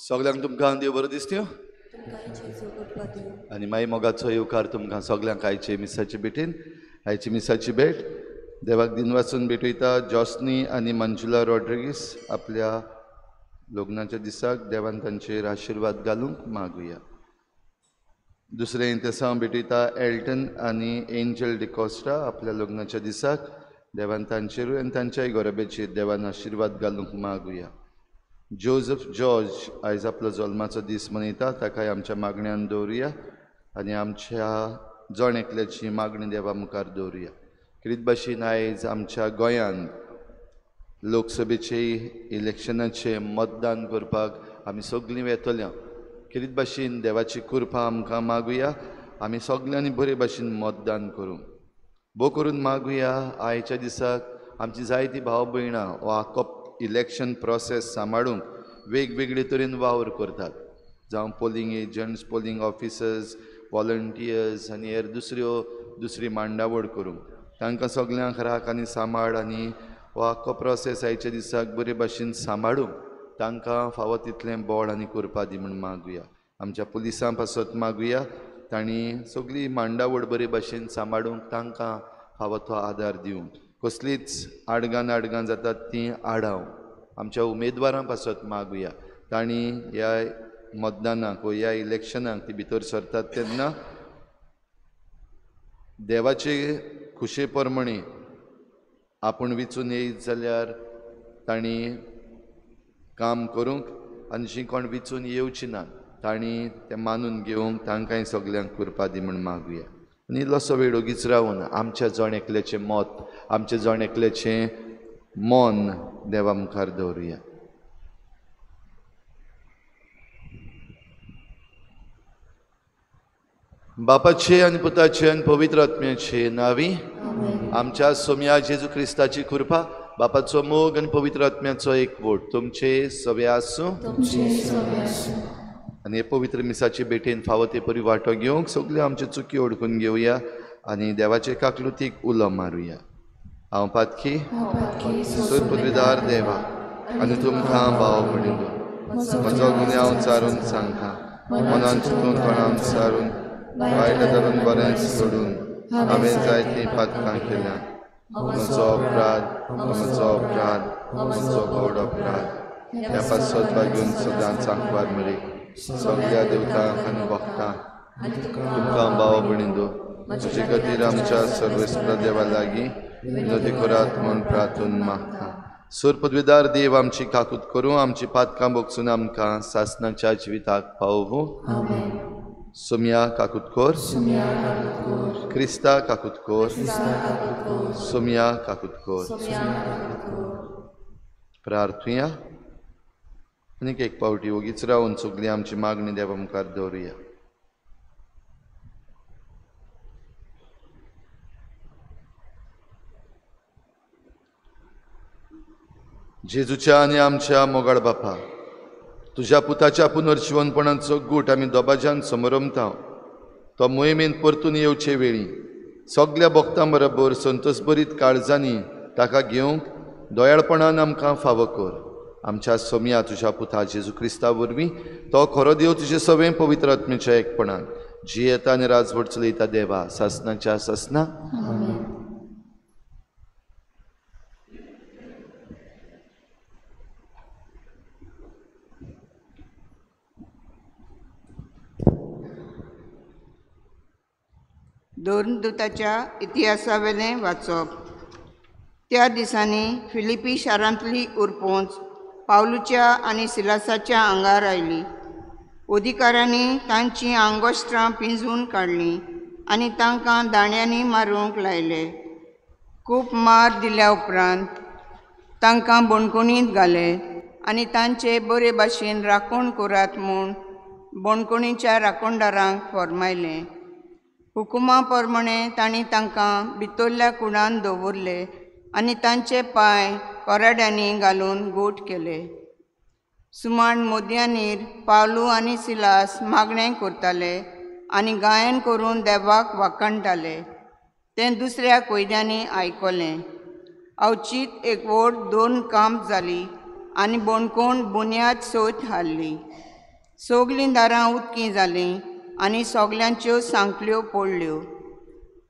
सगळ्यांक तुमकां देव बरो दिसत्यो आनी मागीर मोगाचो येवकार तुमकां सगळ्यांक आयचे मिसाचे भेटीन. आयची मिसाची भेट देवाक दिनवासून भेटयता जॉस्नी आनी मंजुला रॉड्रिगीस आपल्या लग्नाच्या दिसाक देवान तांचेर आशिर्वाद घालूंक मागुया. दुसरें इंतेसांव भेटयता एल्टन आनी एंजल डिकॉस्टा आपल्या लग्नाच्या दिसाक देवान तांचेरूय आनी तांच्याय गोरबेचेर देवान आशिर्वाद घालूंक मागुया. जोजफ जॉर्ज आयज आपलो जल्माचो दीस मनयता, ताकाय आमच्या मागण्यान दवरुया आनी आमच्या जण एकल्याची मागणी देवा मुखार दवरुया. खेरीत भाशेन आयज आमच्या गोंयांत लोकसभेचे इलेक्शनाचें मतदान करपाक आमी सगळीं वेतल्या. खेरीत भाशेन देवाची कृपा आमकां मागुया, आमी सगळ्यांनी बरे भाशेन मतदान करूं. भोव करून मागुया आयच्या दिसाक आमची जायती भाव भयणां हो आख्खो इलेक्शन प्रोसेस सांबाळूंक वेगवेगळे तरेन वावर करतात, जावं polling agents, polling officers, volunteers आनी हेर दुसरी मांडावळ करूंक. तांकां सगळ्यांक राख आनी सांबाळ आनी हो आख्खो प्रोसेस आयच्या दिसाक बरे भाशेन सांबाळूंक तांकां फावो तितलें बळ आनी कृपा दी म्हूण मागुया. आमच्या पुलिसां पासत मागुया, तांणी सगळी मांडावळ बरे भाशेन सांबाळूंक तांकां फावो तो आदार दिवंक. कसलीच आडगां नाडगां जातात तीं आडाव आमच्या उमेदवारां पासत मागुया, तांणी ह्या मतदानाक वा ह्या इलेक्शनाक ती भितर सरतात तेन्ना देवाचे खुशे प्रमाणे आपूण विचून येयत जाल्यार तांणी काम करूंक आनी जीं कोण विचून येवची ना तांणी तें मानून घेवंक तांकांय सगल्यांक कृपा दी म्हूण मागुया. आनी इल्लोसो वेळ ओगीच रावन आमच्या जण एकल्याचें मत, आमच्या जण एकल्याचें मन देवा मुखार दवरुया. बापाचे आनी पुताचे आनी पवित्र आत्म्याचे नांवी आमच्या सोम्या जेजू क्रिस्ताची कृपा, बापाचो मोग आनी पवित्र आत्म्याचो एकवट तुमचे सवे आसूं. आनी हे पवित्र मिसाचे भेटेन फावो ते परी वांटो घेवंक सगळ्यो आमच्यो चुकी ओळखून घेवया आनी देवाचे काकलुतीक उलो मारुया. हांव पातकी सुरपुदवीदार देवा आनी तुमकां भाव म्हणिल्लो म्हजो गुन्यांव चारून सांगता, मनान चिंतून तोंडान सारून वायट धरून बरें सोडून हांवें जायतीं पातकां केल्यां. म्हजो अपराध, म्हजो अपराध, म्हजो व्हड अपराध. ह्या पासत बागून सदांच आंकवार मरे सगळ्या देवतांक आनी भक्तांक तुमकां भाव भयणींनो म्हजे खातीर आमच्या सर्वेस्पर देवा लागीं विनवती करात म्हूण प्रार्थून मागता. सूर पदवीदार देव आमची काकूत करूं, आमची पातकां भोगसून आमकां सासणाच्या जिविताक पावोवं. सोम्या काकूत कर, क्रिस्ता काकूत कर, सोम्या काकूत कर. प्रार्थुया आनीक एक पावटी ओगीच रावन सगळी आमची मागणी देवा मुखार दवरुया. जेजूच्या आनी आमच्या मोगाळ बापा, तुज्या पुताच्या पुनर्जिवनपणाचो गूट आमी दोबाज्यान समरमता. तो मोहिमेन परतून येवचे वेळी सगल्या भक्तां बरोबर संतोषभरीत काळजांनी ताका घेवंक दयाळपणान आमकां फावो कर. आमच्या सोम्या तुज्या पुता जेजू क्रिस्ता वरवीं तो खरो देव तुजे सवें पवित्र आत्म्याच्या एकपणान जियेता आनी राजवट चलयता देवा सासनाच्या सासना. धर्मदूताच्या इतिहासावेलें वाचप. त्या दिसांनी फिलिपी शारांतली उरपोंच पावलूच्या आनी सिलासाच्या आंगार आयली. अधिकाऱ्यांनी तांचीं आंगोस्त्रां पिंजून काडलीं आनी तांकां दांड्यांनी मारूंक लायले. खूब मार दिल्या उपरांत तांकां बणकोणींत घाले आनी तांचे बरे भाशेन राखण करात म्हूण बणकोणीच्या राखणदारांक फर्मायलें. हुकुमा प्रमाणे तांणी तांकां भितरल्या कुडान दवरले आनी तांचे पांय कोराड्यांनी घालून गोठ केले. सुमार मोदयानीर पावलू आनी सिलास मागणें करताले आनी गायन करून देवाक वाखाणटाले. तें दुसऱ्या कैद्यांनी आयकलें. अवचीत एक व्हड दोन कांप जाली आनी बणकोण बुन्याद सयत हाडली. सगलीं दारां उदकीं जालीं आनी सगल्यांच्यो सांकल्यो पडल्यो.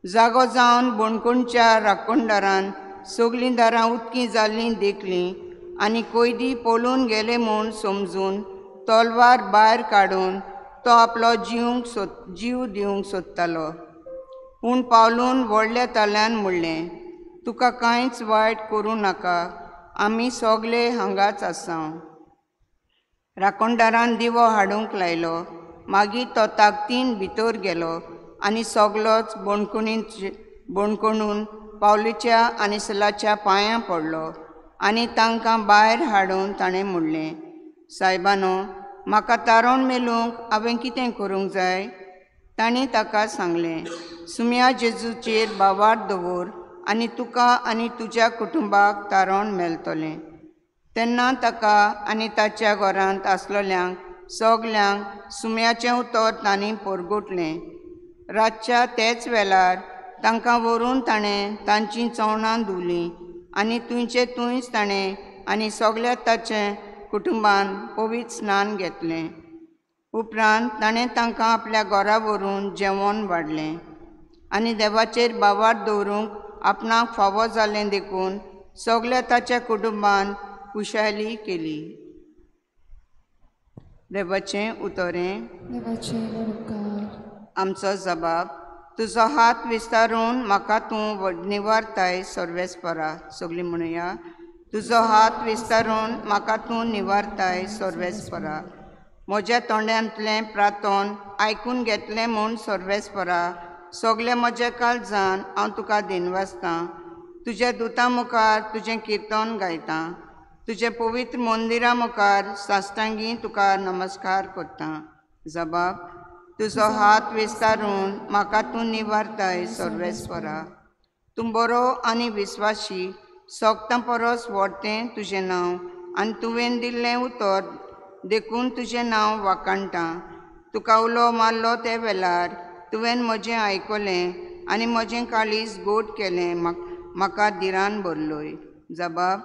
जागो जावन बणकोणच्या राखणदारान सगलीं दारां उदकीं जाल्लीं देखलीं आनी कैदी पळून गेले म्हूण समजून तलवार भायर काडून तो आपलो जीव दिवंक सोदतालो. पूण पावलून व्हडल्या ताल्यान म्हणलें, तुका कांयच वायट करूं नाका, आमी सगले हांगाच आसा. राखणदारान दिवो हाडूंक लायलो. मागीर तो ताकदीन भितर गेलो आनी सगलोच बणकोणून पावलूच्या आनी सिलाच्या पांयां पडलो आनी तांकां भायर हाडून ताणें म्हणलें, सायबानो, म्हाका तारोण मेलूंक हांवें कितें करूंक जाय? तांणी ताका सांगलें, सुम्या जेजूचेर भावार्थ दवर आनी तुका आनी तुज्या कुटुंबाक तारोण मेळटलें. तेन्ना ताका आनी ताच्या घरांत आसलेल्यांक सगल्यांक सुम्याचें उतर तांणी परगटलें. रातच्या तेच वेळार तांकां व्हरून ताणें तांचीं चवणां धुवलीं आनी थंयचे थंयच ताणें आनी सगल्या ताचे कुटुंबान पवित्र स्नान घेतलें. उपरांत ताणें तांकां आपल्या घरा व्हरून जेवण वाडलें आनी देवाचेर भावार्थ दवरूंक आपणाक फावो जालें देखून सगल्या ताच्या कुटुंबान खुशाली केली. देवाचें उतरें. आमचो जबाब. तुजो हात विस्तारून म्हाका तूं निवारताय सर्वेस्परा. सगलीं म्हणुया, तुजो हात विस्तारून म्हाका तूं निवारताय सर्वेस्परा. म्हज्या तोंडांतलें प्रार्थन आयकून घेतलें म्हूण सर्वेस्परा सगलें म्हज्या काळजान हांव तुका दिनवासतां. तुज्या दुतां मुखार तुजें किर्तन गायतां. तुजें पवित्र मंदिरा मुखार साश्टांगी तुका नमस्कार करतां. जबाब. तुजो हात विस्तारून म्हाका तूं निवारताय सर्वेस्परा. तूं बरो आनी विस्वाशी, सोगतां परस व्हडतें तुजें नांव आनी तुवें दिल्लें उतर देखून तुजें नांव वाखाणटां. तुका उलो मारलो ते वेळार तुवें म्हजें आयकलें आनी म्हजें काळीज गोड केलें, म्हाका धिरान भरलोय. जबाब.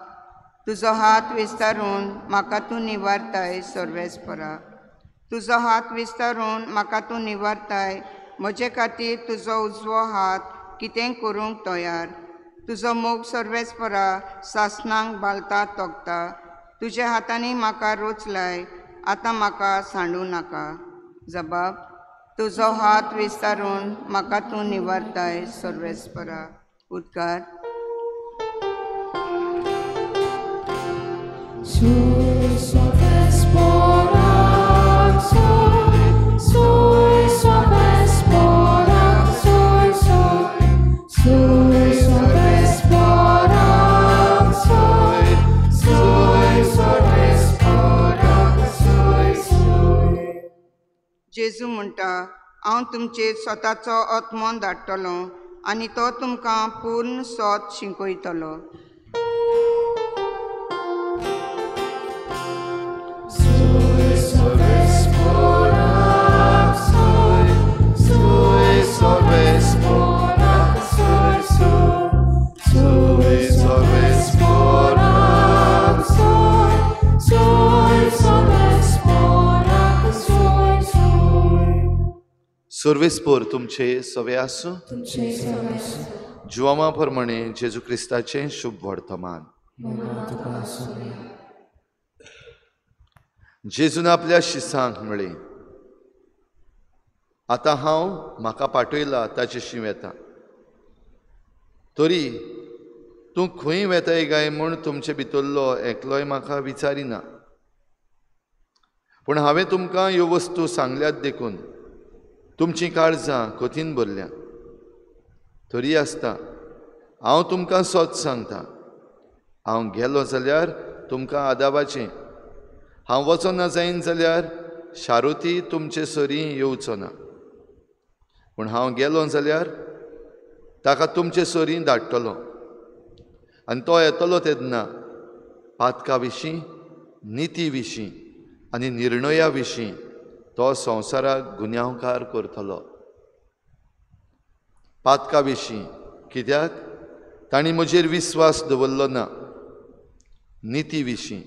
तुजो हात विस्तारून म्हाका तूं निवारताय सर्वेस्परा. तुजो हात विस्तारून म्हाका तूं निवारताय. म्हजे खातीर तुजो उजवो हात कितें करूंक तयार. तुजो मोग सर्वेस्परा सासणांक बालता तोखता. तुज्या हातांनी म्हाका रोचलाय, आतां म्हाका सांडूं नाका. जबाब. तुजो हात विस्तारून म्हाका तूं निवारताय सर्वेस्परा. उद्गार. जेजू म्हणटा, हांव तुमचेर स्वताचो आत्मो धाडटलो आनी तो तुमकां पूर्ण सोत शिकयतलो. सर्वेस्पोर तुमचे सवे आसूं. जुवामा प्रमाणे जेजू क्रिस्ताचें शुभ वर्तमान. जेजून आपल्या शिसांक म्हळें, आतां हांव म्हाका पाठयला ताचेशी वेता. तरी तूं खंय वेताय काय म्हूण तुमचे भितरलो एकलोय म्हाका विचारिना. पूण हांवें तुमकां ह्यो वस्तू सांगल्यात देखून तुमचीं काळजां कथीन भरल्या. तरी आसता हांव तुमकां सत सांगता, हांव गेलो जाल्यार तुमकां आदावाचें, हांव वचना जायन जाल्यार शारुती तुमचे सरीं येवचो ना. पूण हांव गेलो जाल्यार ताका तुमचे सरीं धाडटलो, आनी तो येतलो तेन्ना पातका विशीं, निती विशीं आनी निर्णया विशीं तो संवसाराक गुन्यांवकार करतलो. पातका विशीं कित्याक तांणी म्हजेर विस्वास दवरलो ना, निती विशीं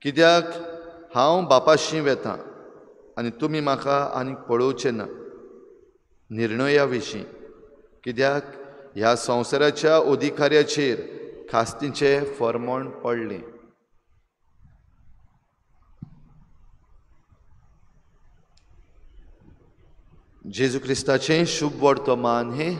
कित्याक हांव बापाशी वेता आनी तुमी म्हाका आनीक पळोवचें ना, निर्णया विशीं कित्याक ह्या संवसाराच्या अधिकाऱ्याचेर खास्तीचें फर्मण पडलें. जेजू क्रिस्ताचें शुभ वर्तमान हें.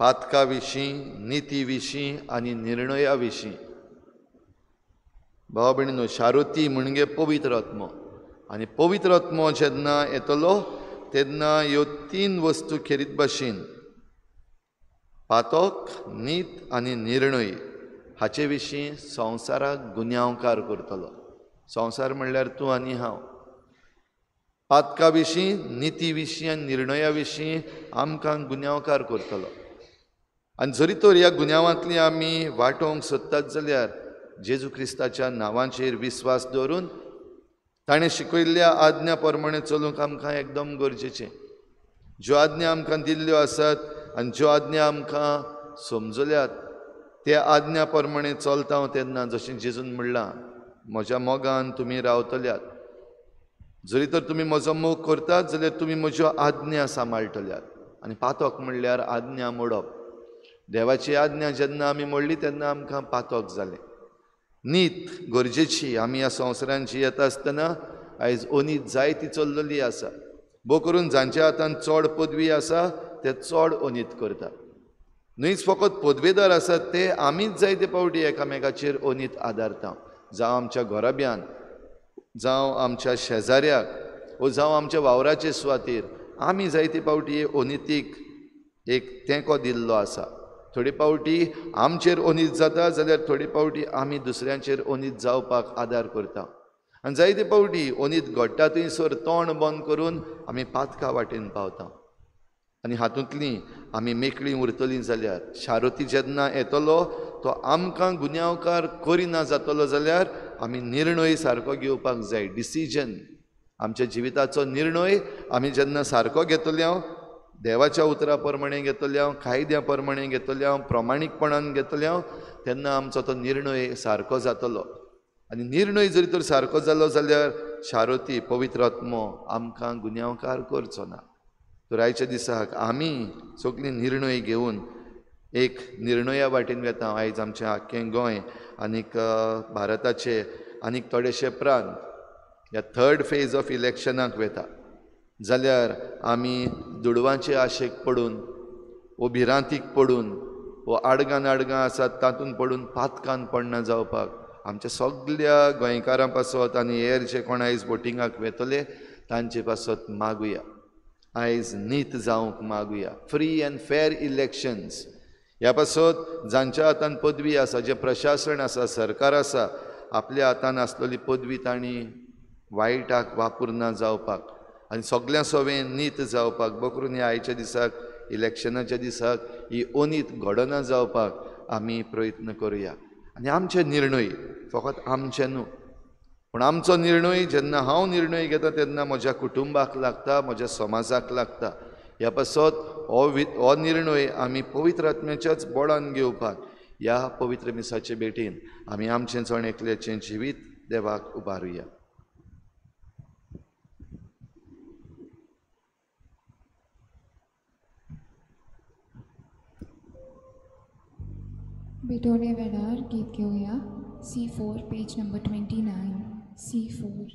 पातका विशीं, निती विशीं आनी निर्णया विशीं. भाव भयणीनो, शारुती म्हणजे पवित्र आत्मो, आनी पवित्र आत्मो जेन्ना येतलो तेन्ना ह्यो तीन वस्तू खेरीत भाशेन पातक, नीत आनी निर्णय हाचे विशीं संवसाराक गुन्यांवकार करतलो. संवसार म्हणल्यार तूं आनी हांव. पातका विशीं, निती विशीं आनी निर्णया विशीं आमकां गुन्यांवकार करतलो. आनी जरी तर ह्या गुन्यांवांतली आमी वाटोवंक सोदतात जाल्यार जेजू क्रिस्ताच्या नांवाचेर विस्वास दवरून ताणें शिकयल्ल्या आज्ञा प्रमाणे चलूंक आमकां एकदम गरजेचें. ज्यो आज्ञा आमकां दिल्ल्यो आसात आनी ज्यो आज्ञा आमकां समजल्यात त्या आज्ञा प्रमाणे चलता हांव तेन्ना, जशें जेजून म्हणलां, म्हज्या मोगान तुमी रावतल्यात, जरी तर तुमी म्हजो मोग करतात जाल्यार तुमी म्हज्यो आज्ञा सांबाळटल्यात. आनी पातक म्हणल्यार आज्ञा मोडप. देवाची आज्ञा जेन्ना आमी मोडली तेन्ना आमकां पातक जालें. नीत गरजेची. आमी ह्या संवसारान जियेता आसतना आयज अनीत जायती चल्लेली आसा. भोव करून जांच्या हातान चड पदवी आसा ते चड अनीत करतात. न्हयच फकत पदवेदार आसात ते, आमीच जायते फावटी एकामेकाचेर अनीत आदारता. जावं आमच्या घराब्यान, जावं आमच्या शेजाऱ्याक, वो जावं आमच्या वावराचे सुवातेर आमी जायते फावटी अनितीक एक तेंको दिल्लो आसा. थोडे फावटी आमचेर अनीत जाता जाल्यार थोडे फावटी आमी दुसऱ्यांचेर अनीत जावपाक आदार करता. आनी जायते फावटी अनीत घडटा थंयसर तोंड बंद करून आमी पातका वाटेन पावता. आनी हातूंतली आमी मेकळीं उरतलीं जाल्यार शारुती जेन्ना येतलो तो आमकां गुन्यांवकार करिना जातलो जाल्यार आमी निर्णय सारको घेवपाक जाय. डिसिजन, आमच्या जिविताचो निर्णय आमी जेन्ना सारको घेतले हांव, देवाच्या उतरा प्रमाणे घेतले हांव, कायद्या प्रमाणे घेतले हांव, प्रामाणीकपणान घेतले हांव, तेन्ना आमचो तो निर्णय सारको जातलो. आनी निर्णय जरी तर सारको जालो जाल्यार शारुती पवित्र आत्मो आमकां गुन्यांवकार करचो ना. तर आयच्या दिसाक आमी सगळीं निर्णय घेवन एक निर्णया वाटेन वेता. आयज आमचें आख्खें गोंय आनीक भारताचे आनीक थोडेशे प्रांत ह्या थर्ड फेज ऑफ इलेक्शनाक वेता जाल्यार आमी दुडवांचे आशेक पडून वो भिरांतीक पडून वो आडगां नाडगां आसात तातूंत पडून पातकान पडना जावपाक आमच्या सगल्या गोंयकारां पासत आनी हेर जे कोण आयज बोटिंगाक वेतले तांचे पासत मागुया. आयज नीत जावंक मागुया. फ्री अँड फेर इलेक्शन्स ह्या पासत जांच्या हातान पदवी आसा, जें प्रशासन आसा, सरकार आसा, आपल्या हातान आसलेली पदवी तांणी वायटाक वापरना जावपाक आनी सगल्यां सवें नीत जावपाक. बकरून ह्या आयच्या दिसाक इलेक्शनाच्या दिसाक ही अनीत घडना जावपाक आमी प्रयत्न करुया. आनी आमचे निर्णय फकत आमचे न्हू, पूण आमचो निर्णय जेन्ना हांव निर्णय घेता तेन्ना म्हज्या कुटुंबाक लागता, म्हज्या समाजाक लागता. ह्या पासत हो निर्णय आमी पवित्र आत्म्याच्याच बळान घेवपाक ह्या पवित्र मिसाचे भेटीन आमी आमचें जण एकल्याचें जिवीत देवाक उबारुया. भेटवणे वेळार गीत घेवया C4 page number 29 C4.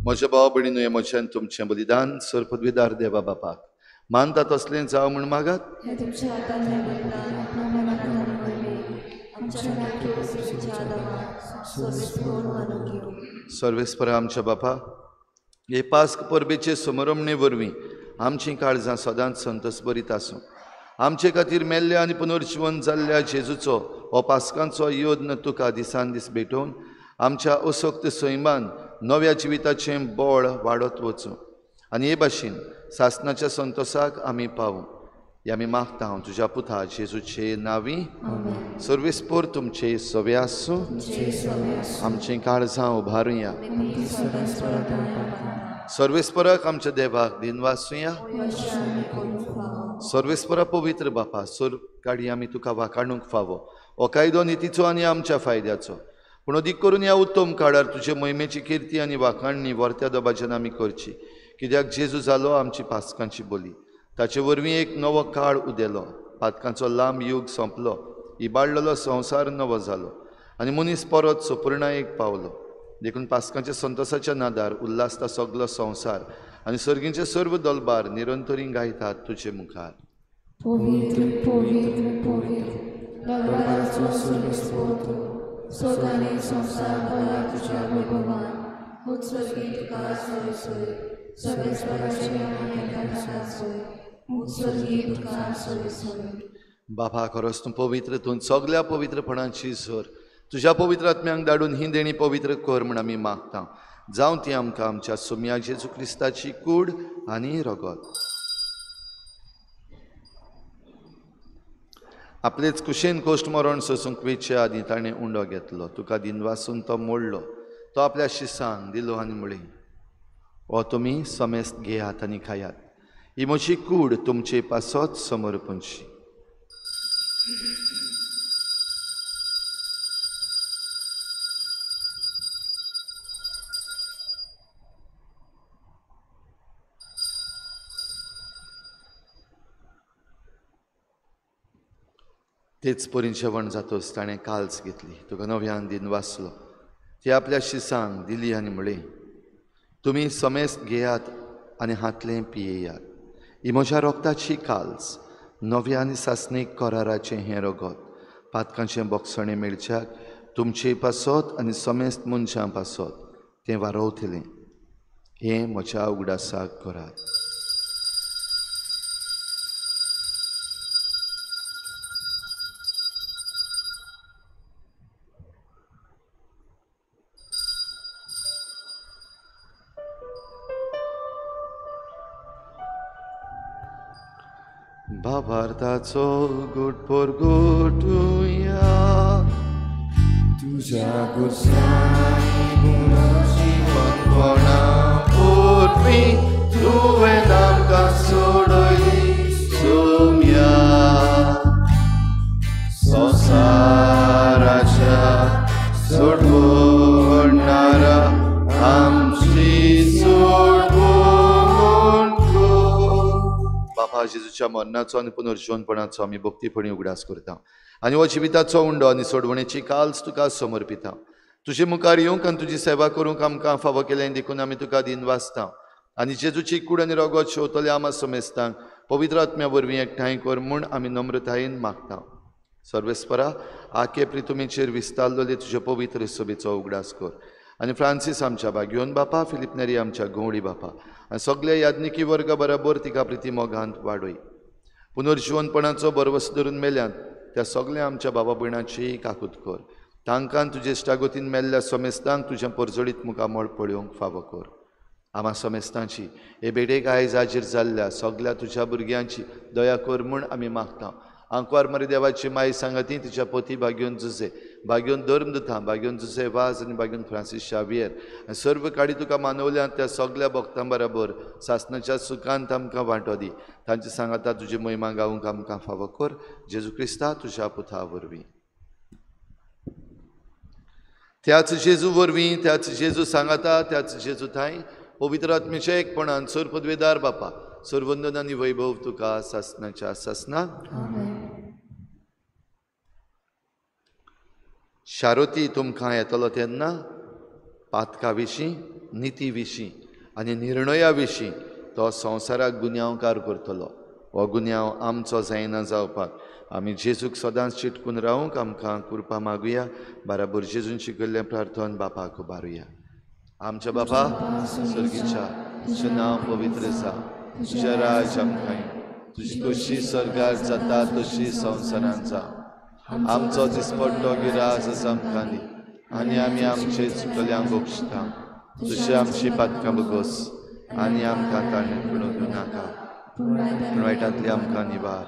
म्हज्या भाव भयणीनो, हें म्हजें तुमचें बलिदान सर पदवीदार देवा बापाक मानता तसलें जावं म्हूण मागात. सर्वेस्परा आमच्या बापा, हे पास्क परबेचे समरमणे वरवीं आमचीं काळजां सदांच संतोस बरीत आसूं. आमचे खातीर मेल्ल्या आनी पुनर्जिवन जाल्ल्या जेजूचो हो पास्कांचो योद्न तुका दिसान दीस भेटोवन आमच्या असक्त सैमान नव्या जिविताचें बळ वाडत वचूं आनी हे भाशेन सासणाच्या संतोसाक आमी पावूं. हे आमी मागता हांव तुज्या पुता जेजूचे नांवी. सर्वेस्पोर तुमचे सवे आसूं. आमचीं काळजां उबारुया. सर्वेस्पराक आमच्या देवाक दिनवासुया. सर्वेस्परा पवित्र बापा, सर काडी आमी तुका वाखाणूंक फावो हो कायदो नितीचो आनी आमच्या फायद्याचो, पूण अदीक करून ह्या उत्तम काळार तुजे मोहिमेची किर्ती आनी वाखाणणी वर्त्या दबाज्यान आमी करची, कित्याक जेजू जालो आमची पास्कांची बोली. ताचे वरवीं एक नवो काळ उदेलो, पातकांचो लांब यूग सोंपलो, इबाडलेलो संवसार नवो जालो आनी मनीस परत सोपूर्णायेक पावलो. देखून पास्कांच्या संतोसाच्या नादार उल्हासता सगलो संवसार आनी सर्गींचे सर्व दलबार निरंतरी गायतात तुजे मुखार. पवित्र पवित्र पवित्र दलबाराचो सर्वेस्पोर, सोदानी संवसार भरला तुज्या वैभवान. उत्सर्गी तुका सोय सोय, सर्वेस्पराचे सोय, उत्सर्गी तुका सोय सोय. बाबा, खरोच तूं पवित्र, तूं सगल्या पवित्रपणाची सर. तुज्या पवित्र आत्म्यांक धाडून ही देणी पवित्र कर म्हूण आमी मागता. जावं ती आमकां आमच्या सोम्या जेजू क्रिस्ताची कूड आनी रगत. आपलेच कुशेन कोश्ट मरण सोसूंक वेचे आदीं ताणें उंडो घेतलो, तुका दिनवासून तो मोडलो, तो आपल्या शिसांक दिलो आनी म्हळें, हो तुमी समेस्त घेयात आनी खायात, ही म्हजी कूड तुमचे पासत समर्पणची. तेच परीन जेवण जातोच ताणें काल्स घेतली, तुका नव्यान दिन वाचलो, ती आपल्या शिसांक दिली आनी म्हळें, तुमी समेस्त घेयात आनी हातलें पियेयात, ही म्हज्या रोगताची काल्स, नव्या आनी सासणीक कराराचें हें रगत, पातकांचें बोगसणें मेळच्याक तुमचे पासत आनी समेस्त मनशां पासत तें वारोवतलें. हें म्हज्या उगडासाक करात. भावार्थाचो गुट परगटुया, तुझ्या गुसांपणा वरवीं तुवें आमकां सोडयली सोम्या. संवसाराच्या सोडवणारा आमची सोडवण कर. बापा जेजूच्या मरणाचो आनी पुनर्जीवनपणाचो आमी भक्तीपणी उगडास करता आनी हो जिविताचो उंडो आनी सोडवणेची काल्स तुका समर्पिता. तुजे मुखार येवंक आनी तुजी सेवा करूंक आमकां फावो केलें देखून आमी तुका दिनवासता आनी जेजूची कूड आनी रगत शेवतले आमा समेस्तांक पवित्र आत्म्या वरवीं एकठांय कर म्हूण आमी नम्रतायेन मागता. सर्वेस्परा आखे प्रितुमेचेर विस्तारलेले तुजे पवित्र सभेचो उगडास कर आनी फ्रांसीस आमच्या बागयोन बापा, फिलीप नेरी आमच्या गवळी बापा आनी सगल्या याज्ञिकी वर्गा बराबर तिका प्रिती मोगांत वाडय. पुनर्जिवनपणाचो बरवस धरून मेल्यात त्या सगल्या आमच्या बाबा भयणाची काकूत कर. तांकां तुजे इश्टागतीन मेल्ल्या समेस्तांक तुज्या परजळीत मुखामळ पळोवंक फावो कर. आमा समेस्तांची हे भेटेक आयज हाजीर जाल्ल्या सगल्या तुज्या भुरग्यांची दया कर म्हूण आमी मागता. आंकवार मरे देवाची माई सांगाती तिच्या पोती भाग्योन जुजे, भाग्योन धर्म दुता, भाग्योन जुजे वाज आनी भाग्योन फ्रांसीस शावियर आनी सर्व काडी तुका मानवल्या त्या सगल्या भक्तां बराबर सासनाच्या सुखांत आमकां वांटो दी. तांचे सांगाता तुजी महिमा गावंक आमकां फावो कर. जेजू क्रिस्ता तुज्या पुता वरवीं. त्याच जेजू वरवीं, त्याच जेजू सांगाता, त्याच जेजू थांय पवित्र आत्मेच्या एकपणान सर पदवेदार बापा सर्वंदन आनी वैभव तुका सासनाच्या सासना. शारोती तुमकां येतलो तेन्ना पातका विशीं, निती विशीं आनी निर्णया विशीं तो संवसाराक गुन्यांवकार करतलो. हो गुन्यांव आमचो जायना जावपाक आमी जेजूक सदांच चिटकून रावूंक आमकां कृपा मागुया. बराबर जेजून शिकयल्लें प्रार्थन बापाक उबारुया. आमच्या बापा सर्गीच्या, तुजें नांव पवित्र जावं, तुजें राज आमकां येवं, तुजी कशी स्वर्गार जाता तशी संवसारांत जावं. आमचो दिसपट्टो गिरास आज आमकां दी आनी आमी आमचे चुकल्यांक बक्षता तशें आमची पातकां बगोस आनी आमकां ताणें पडून दिवं नाका, पूण वायटांतली आमकां निवार.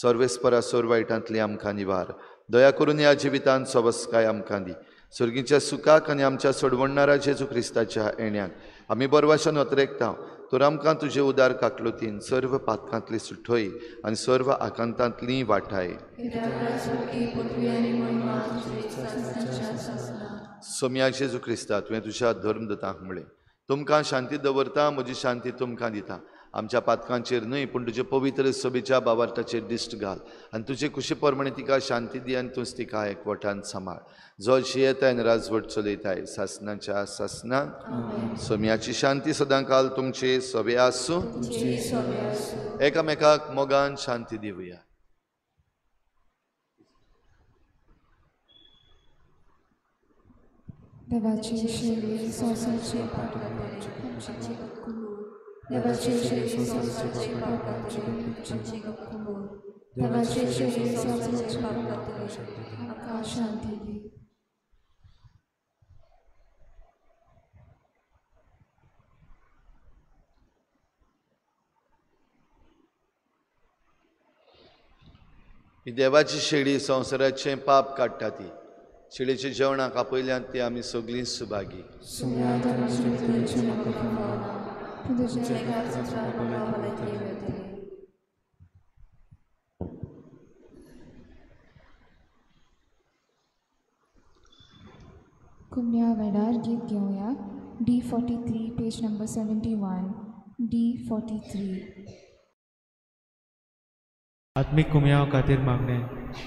सर्वेस्परा सोर वायटांतली आमकां निवार. दया करून ह्या जिवितांत सवस्काय आमकां दी. सर्गीच्या सुखाक आनी आमच्या सोडवणणारा जेजू क्रिस्ताच्या येण्याक आमी बरवाशान अत्रेकता. तर आमकां तुजे उदार काकलुतीन सर्व पातकांतली सुठोय आनी सर्व आकांतांतली वाठाय. सोम्या जेजू क्रिस्ता, तुवें तुज्या धर्मदूतांक म्हळें, तुमकां शांती दवरता, म्हजी शांती तुमकां दिता. आमच्या पातकांचेर न्हय पूण तुजे पवित्र सभेच्या बाबार्थाचेर दिश्ट घाल आनी तुजे कुशी प्रमाणे तिका शांती दी आनी तूंच तिका एकवटान सांबाळ. जो जियेताय आनी राजवट चलयताय सासनाच्या सासनाक. सोम्याची शांती सदांकाल तुमचे सभे आसूं. एकामेकाक मोगान शांती दिवया. देवाची शेळी संवसाराचे पाप काडटले, देवाची शेळी संवसाराचे पाप काडटले, देवाची शेळी संवसाराचे पाप काडटले, आमकां शांती दी. ही देवाची शेळी संवसाराचें पाप काडटा. ती शेळीच्या जेवणाक आपयल्यान ती आमी सगळीं सुभागी. कुमण्या वेळार गीत घेवया. D43 page number 71. D43. आत्मीक कुमयांव खातीर मागणें.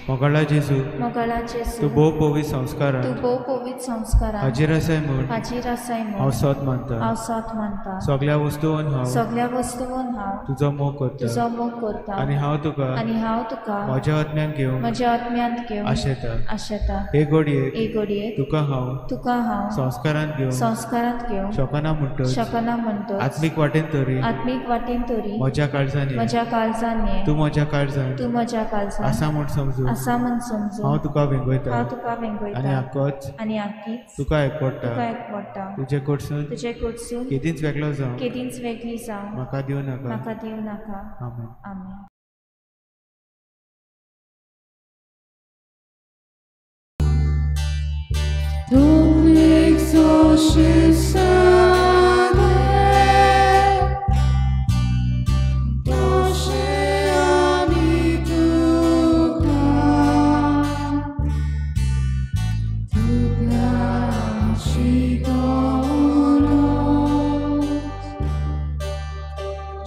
मोगाळा जेजू, मोगाळा जेजू, तूं भोव पवित्र संस्कारान, तूं भोव पवित्र संस्कारान हाजीर आसाय म्हूण, हाजीर आसाय म्हूण हांव सोत मानता, हांव सोत मानता. सगल्या वस्तून हांव, सगल्या वस्तून हांव तुजो मोग करता, तुजो मोग करता आनी हांव तुका, आनी हांव तुका म्हज्या आत्म्यान घेवन, म्हज्या आत्म्यांत घेवन आशेता, आशेता. हे घडयेक, हे घडयेक तुका हांव, तुका हांव संस्कारांत घेवन, संस्कारांत घेवन शकना म्हणटच, शकना म्हणटच आत्मीक वाटेन तरी, आत्मीक वाटेन तरी म्हज्या काळजान, म्हज्या काळजान तूं म्हज्या काळजान, तूं म्हज्या काळजान आसा म्हूण समजून, आसा म्हूण समजून हांव तुका वेंगयता, हांव तुका वेंगयता आनी आकोच, आनी आकीच तुका एकवटा, तुका एकवटा. तुजे कडसून, तुजे कडसून केदींच वेगळो जावं, केदींच वेगळी जावं म्हाका दिवं नाका, म्हाका दिवं नाका. आमेन. आमेन.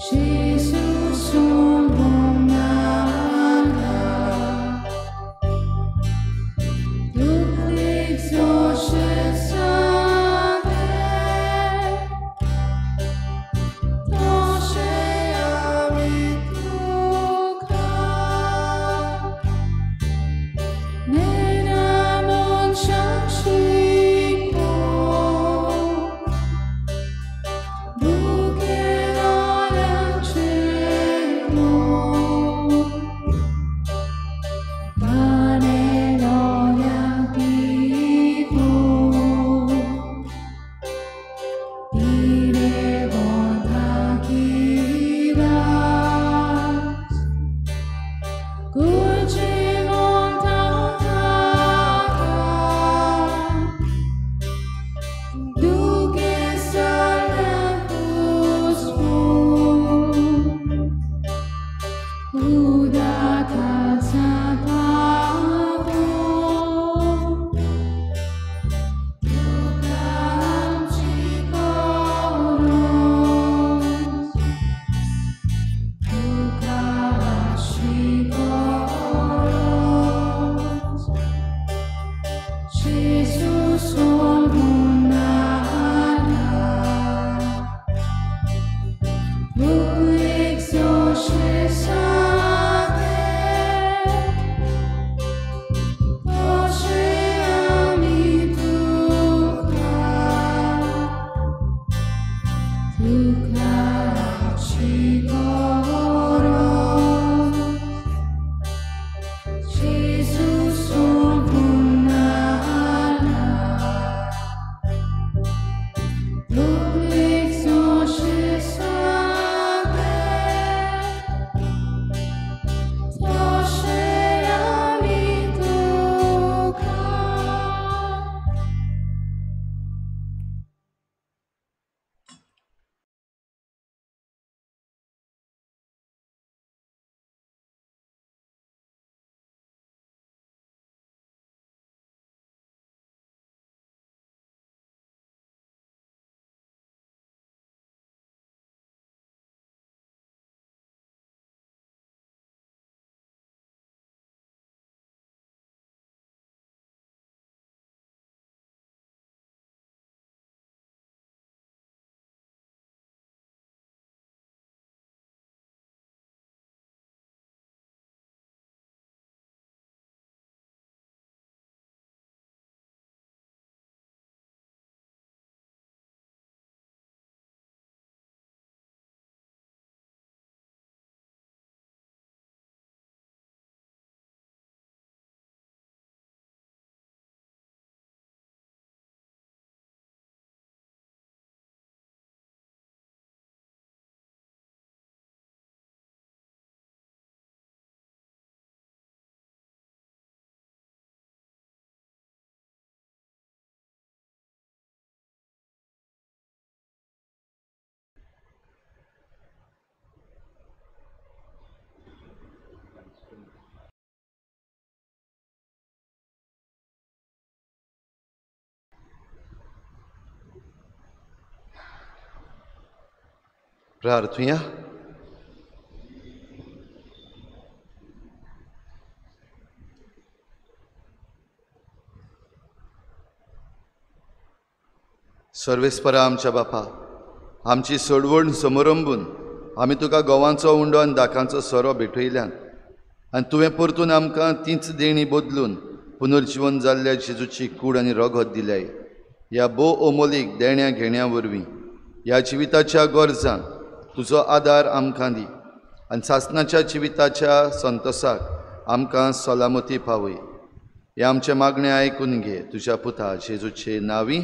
Jesus. प्रार्थुया। सर्वेस्परा आमच्या बापा, आमची सोडवण समरंबून आमी तुका गोवांचो उंडो आनी दाकांचो सोरो भेटयल्यान आनी तुवें परतून आमकां तींच देणी बदलून पुनर्जिवन जाल्ल्या जेजूची कूड आनी रगत दिल्याय। ह्या भोव अमोलीक देण्या घेण्या वरवीं ह्या जिविताच्या गरजांक तुजो आदार आमकां दी आनी सासणाच्या जिविताच्या संतोसाक आमकां सलामती पावय। हें आमचें मागणें आयकून घे तुज्या पुता जेजूचे नांवी।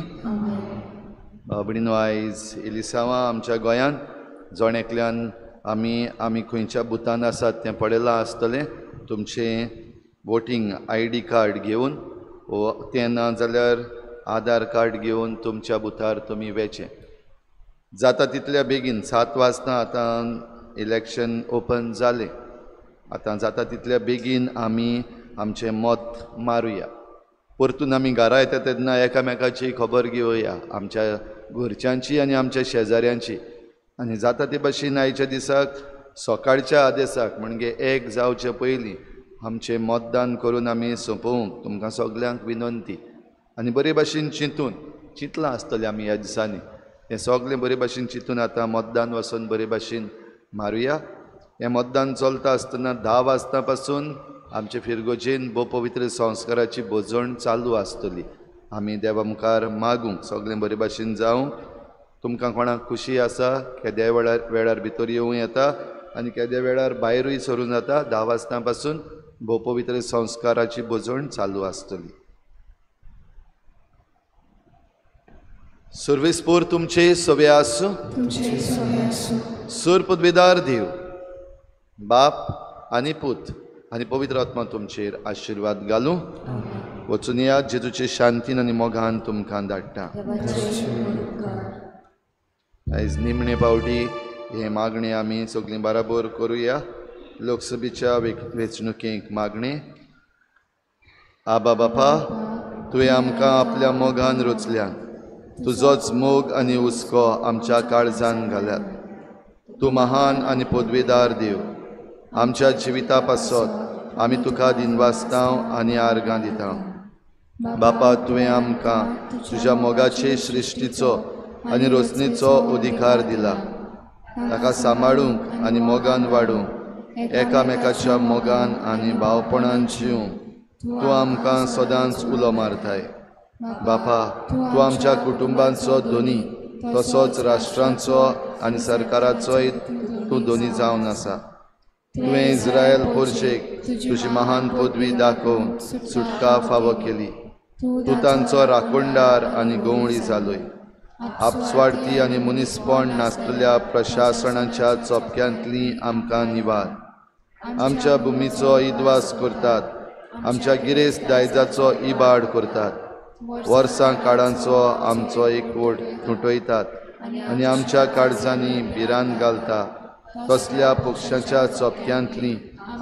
बाबडीनो, आयज एलिसांवां आमच्या गोंयांत जण एकल्यान आमी आमी खंयच्या बुथान आसात तें पळयलां आसतलें। तुमचें वोटींग I D card घेवन वो तें ना जाल्यार आधार कार्ड घेवन तुमच्या बुथार तुमी वेचें। जाता तितल्या बेगीन 7 वाजता आतां इलेक्शन ओपन जालें, आतां जाता तितल्या बेगीन आमी आमचें मत मारुया। परतून आमी घरा येता तेन्ना एकामेकाची खबर घेवया, आमच्या घरच्यांची आनी आमच्या शेजाऱ्यांची। आनी जाता ते भाशेन आयच्या दिसाक सकाळच्या आदेसाक म्हणजे 1 जावचे पयलीं आमचें मतदान करून आमी सोंपोवंक तुमकां सगल्यांक विनंती। आनी बरे भाशेन चिंतून चिंतलां आसतलें आमी ह्या दिसांनी, हें सगळें बरे भाशेन चिंतून आतां मतदान वचून बरे भाशेन मारुया। हें मतदान चलता आसतना 10 वाजता पासून आमचे फिरगोजेन भोव पवित्र संस्काराची भोजण चालू आसतली। आमी देवा मुखार मागूंक सगळें बरे भाशेन जावंक। तुमकां कोणाक खुशी आसा केद्या वेळार भितर येवं येता आनी केद्या वेळार भायरूय सरून जाता। 10 वाजता पासून भोव पवित्र संस्काराची भोजण चालू आसतली। सर्वेस्पोर तुमचे सवे आसूं, सूर पदवीदार देव बाप आनी पूत आनी पवित्र आत्मा तुमचेर आशिर्वाद घालूं. वचून या, जेजूचे शांतीन आनी मोगान तुमकां धाडटा. आयज निमणे पावटी हें मागणें आमी सगळीं बराबर करुया. लोकसभेच्या वेंचणुकेक मागणें. आबा बापा, तुवें आमकां आपल्या मोगान रचल्या. तुजोच मोग आनी हुस्को आमच्या काळजान घाल्यात. तूं महान आनी पदवेदार देव. आमच्या जिविता पासत आमी तुका दिनवासताव आनी आर्गां दिता. बापा, तुवें आमकां तुज्या मोगाचे सृश्टीचो आनी रचनेचो अधिकार दिला. ताका सांबाळूंक आनी मोगान वाडूंक, एकामेकाच्या मोगान आनी भावपणान जिवंक तूं आमकां सदांच उलो मारताय. बापा, तूं आमच्या कुटुंबांचो धनी, तसोच राष्ट्रांचो आनी सरकाराचोय तूं धनी जावन आसा. तुवें इस्रायल पोरशेक तुजी महान पदवी दाखोवन सुटका फावो केली. तूं तांचो राखणदार आनी गवळी जालोय. आपस्वार्थी आनी मनीसपण नासलेल्या प्रशासनाच्या चोपक्यांतली आमकां निवार. आमच्या भुमीचो इद्वास करतात, आमच्या गिरेस्त दायजाचो इबाड करतात, वर्सां काळांचो आमचो एकवट तुटयतात आनी आमच्या काळजांनी भिरांत घालता तसल्या पक्षाच्या चोपक्यांतली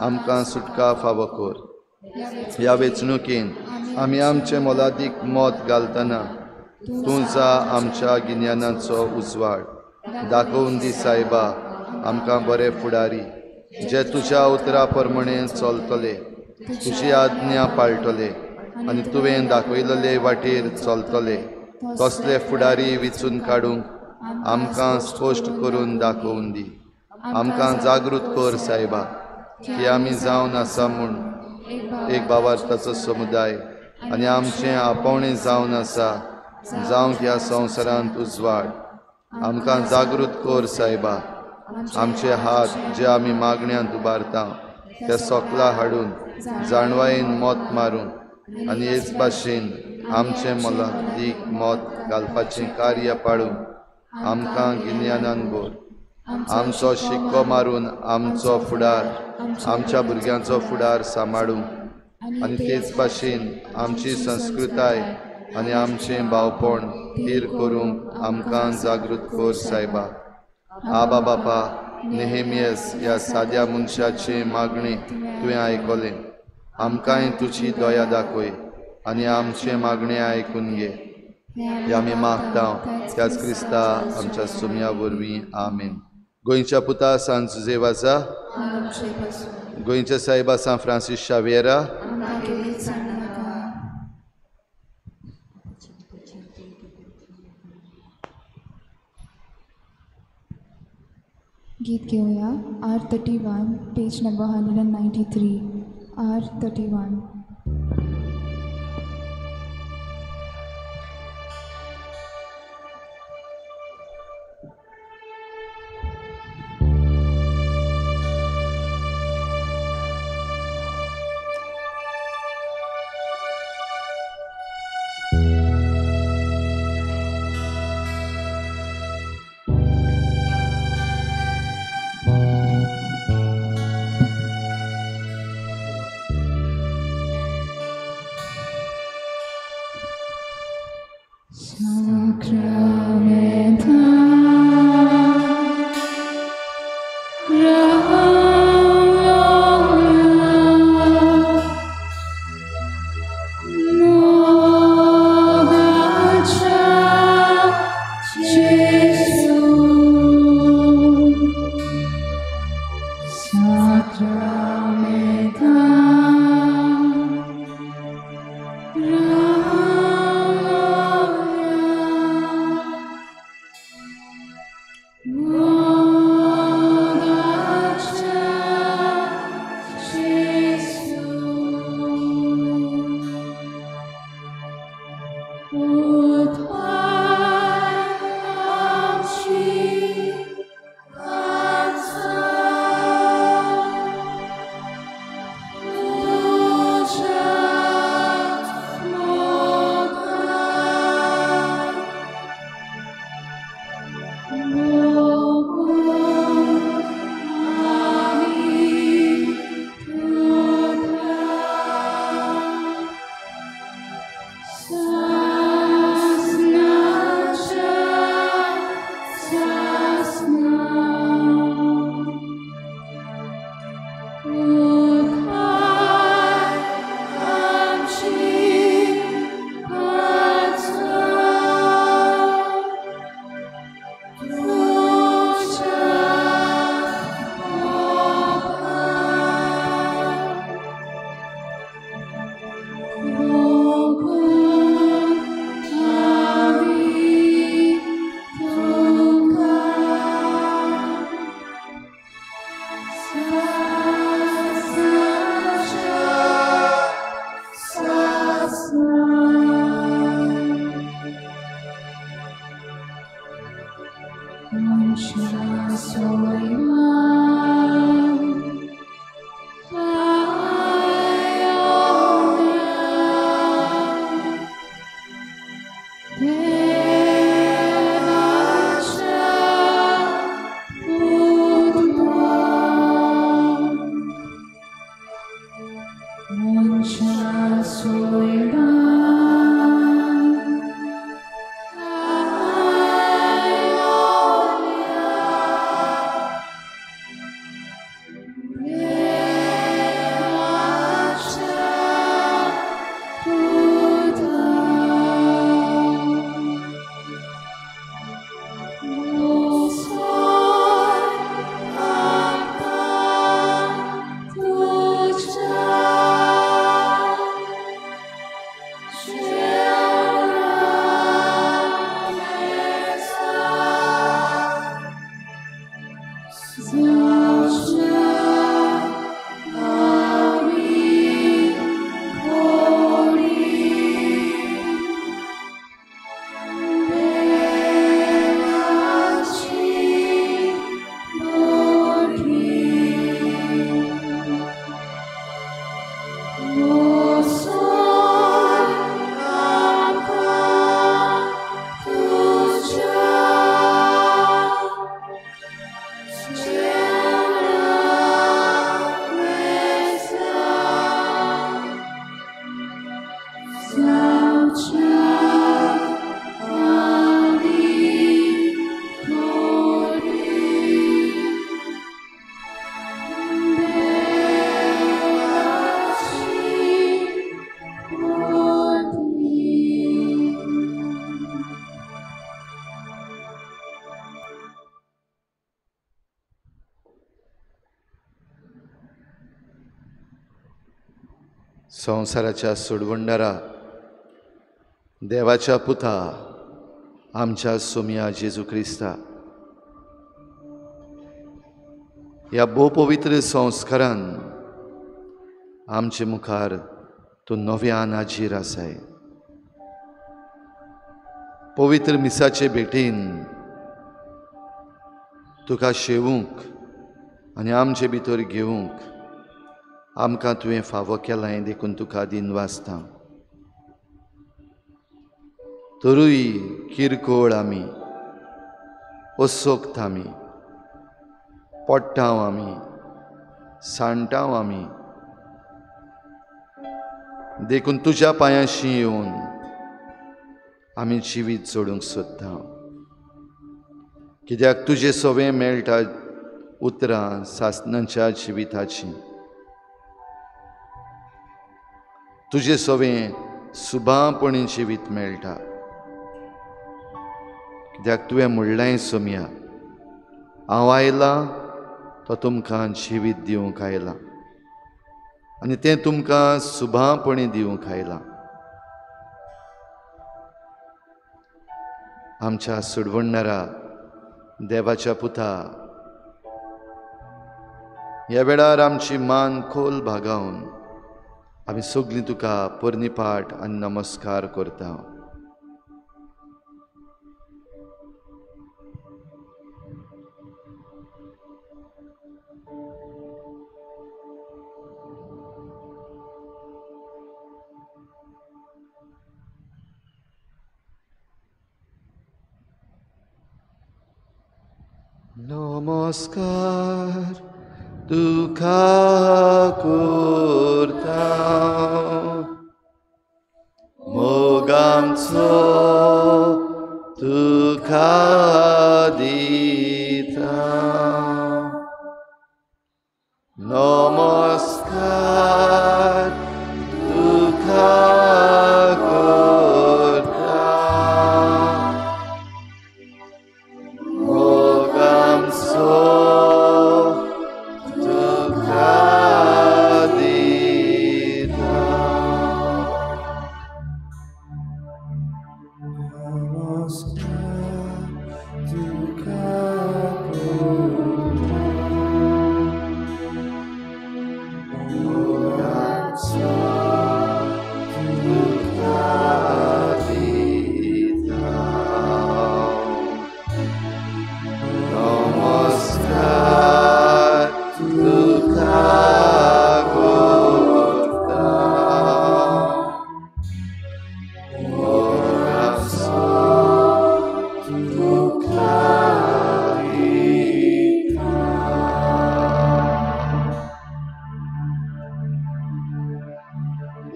आमकां सुटका फावो कर. ह्या वेंचणुकेन आमी आमचें मोलादीक मत घालतना तूं जा आमच्या गिन्यानाचो उजवाड दाखोवन दी सायबा. आमकां बरे फुडारी जे तुज्या उतरा प्रमाणे चलतले, तुजी आज्ञा पाळटले आनी तुवें दाखयलेले वाटेर चलतले तसले फुडारी विचून काडूंक आमकां स्पश्ट करून दाखोवन दी. आमकां जागृत कर सायबा, की आमी जावन आसा म्हूण एक भावार्थाचो समुदाय आनी आमचें आपोवणें जावन आसा जावंक ह्या संवसारांत उजवाड. आमकां जागृत कर सायबा. आमचे हात जे आमी मागण्यांत उबारता ते सोकला हाडून जाणवायेन मत मारून आनी हेच भाशेन आमचें मोलादीक मत घालपाचें कार्य पाळून आमकां गिन्यानान भर. आमचो शिक्को मारून आमचो फुडार, आमच्या भुरग्यांचो फुडार सांबाळूं आनी तेच भाशेन आमची संस्कृताय आनी आमचें भावपण थीर करूंक आमकां जागृत कर सायबा. आबा बापा, नेहेमियस ह्या साद्या मनशाचें मागणें तुवें आयकलें. आमकांय तुजी दया दाखय आनी आमचें मागणें आयकून घे. हे आमी मागता त्याच क्रिस्ता आमच्या सुमया वरवीं. आमेन. गोंयच्या पुता सांत जुझे, गोंयच्या सायबा सांत फ्रांसीस शाव्येरा, गीत घेवया R31, page number 193. R31. संवसाराच्या सोडवणदारा देवाच्या पुता आमच्या सोमया जेजू क्रिस्ता ह्या भोवपवित्र संस्कारान आमचे मुखार तूं नव्यान हाजीर आसाय. पवित्र मिसाचे भेटीन तुका शेवूंक आनी आमचे भितर घेवंक आमकां तुवें फावो केलां देखून तुका दिनवासता. तरूय किरकोळ आमी, असोक्त आमी, पडटाव आमी, सांडटाव आमी, देखून तुज्या पांयांशी येवन आमी जिवीत जोडूंक सोदता. कित्याक तुजे सवें मेळटा उतरां सासणाच्या जिविताचीं, तुजे सवें सुभापणी जिवीत मेळटा. कित्याक तुवें म्हणलें सोमया, हांव आयलां तो तुमकां जिवीत दिवंक आयलां आनी तें तुमकां सुभापणी दिवंक आयलां. आमच्या सोडवणदारा देवाच्या पुता, ह्या वेळार आमची मान खोल भागावन आमी सगळीं तुका पोरणीपाठ आनी नमस्कार करता. नमस्कार तुका करता मोगांचो तुका दिता. नमस्कार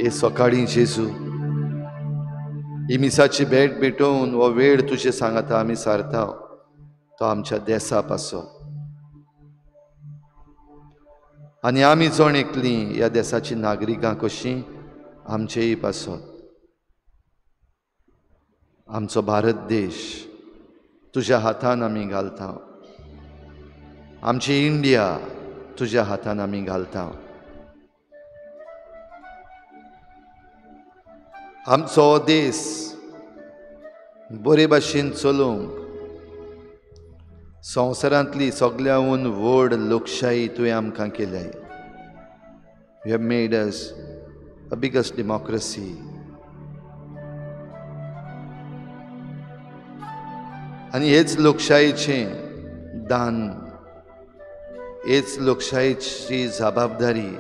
हे सकाळीं जेजू ही मिसाची भेट भेटोवन हो वेळ तुजे सांगाता आमी सारता तो आमच्या देसा पासो आनी आमी जण एकलीं ह्या देसाची नागरिकां कशीं आमचेय पासत आमचो भारत देश तुज्या हातान आमी घालता, आमची इंडिया तुज्या हातान आमी घालता। आमचो देश बरे भाशेन चलोवंक संवसारांतली सगळ्याहून व्हड लोकशाही तुवें आमकां केल्या। You have made us a biggest democracy. आनी हेच लोकशाहीचें दान, हेच लोकशाहीची जबाबदारी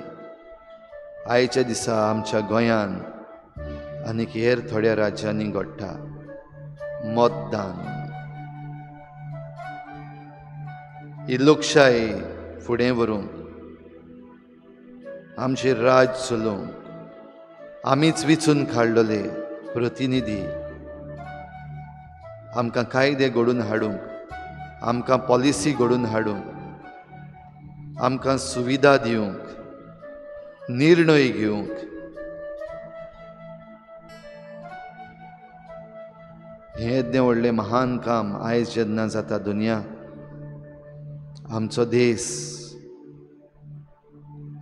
आयच्या दिसा आमच्या गोंयान आनी हेर थोड्या राज्यांनी घडटा। मतदान ही लोकशाही फुडें व्हरूंक, आमचें राज चलोवंक आमीच विचून काडलेले प्रतिनिधी आमकां कायदे घडोवन हाडूंक, आमकां पॉलिसी घडोवन हाडूंक, आमकां सुविधा दिवंक, निर्णय घेवंक हें येदें व्हडलें महान काम आयज जेन्ना जाता दुनिया, आमचो देश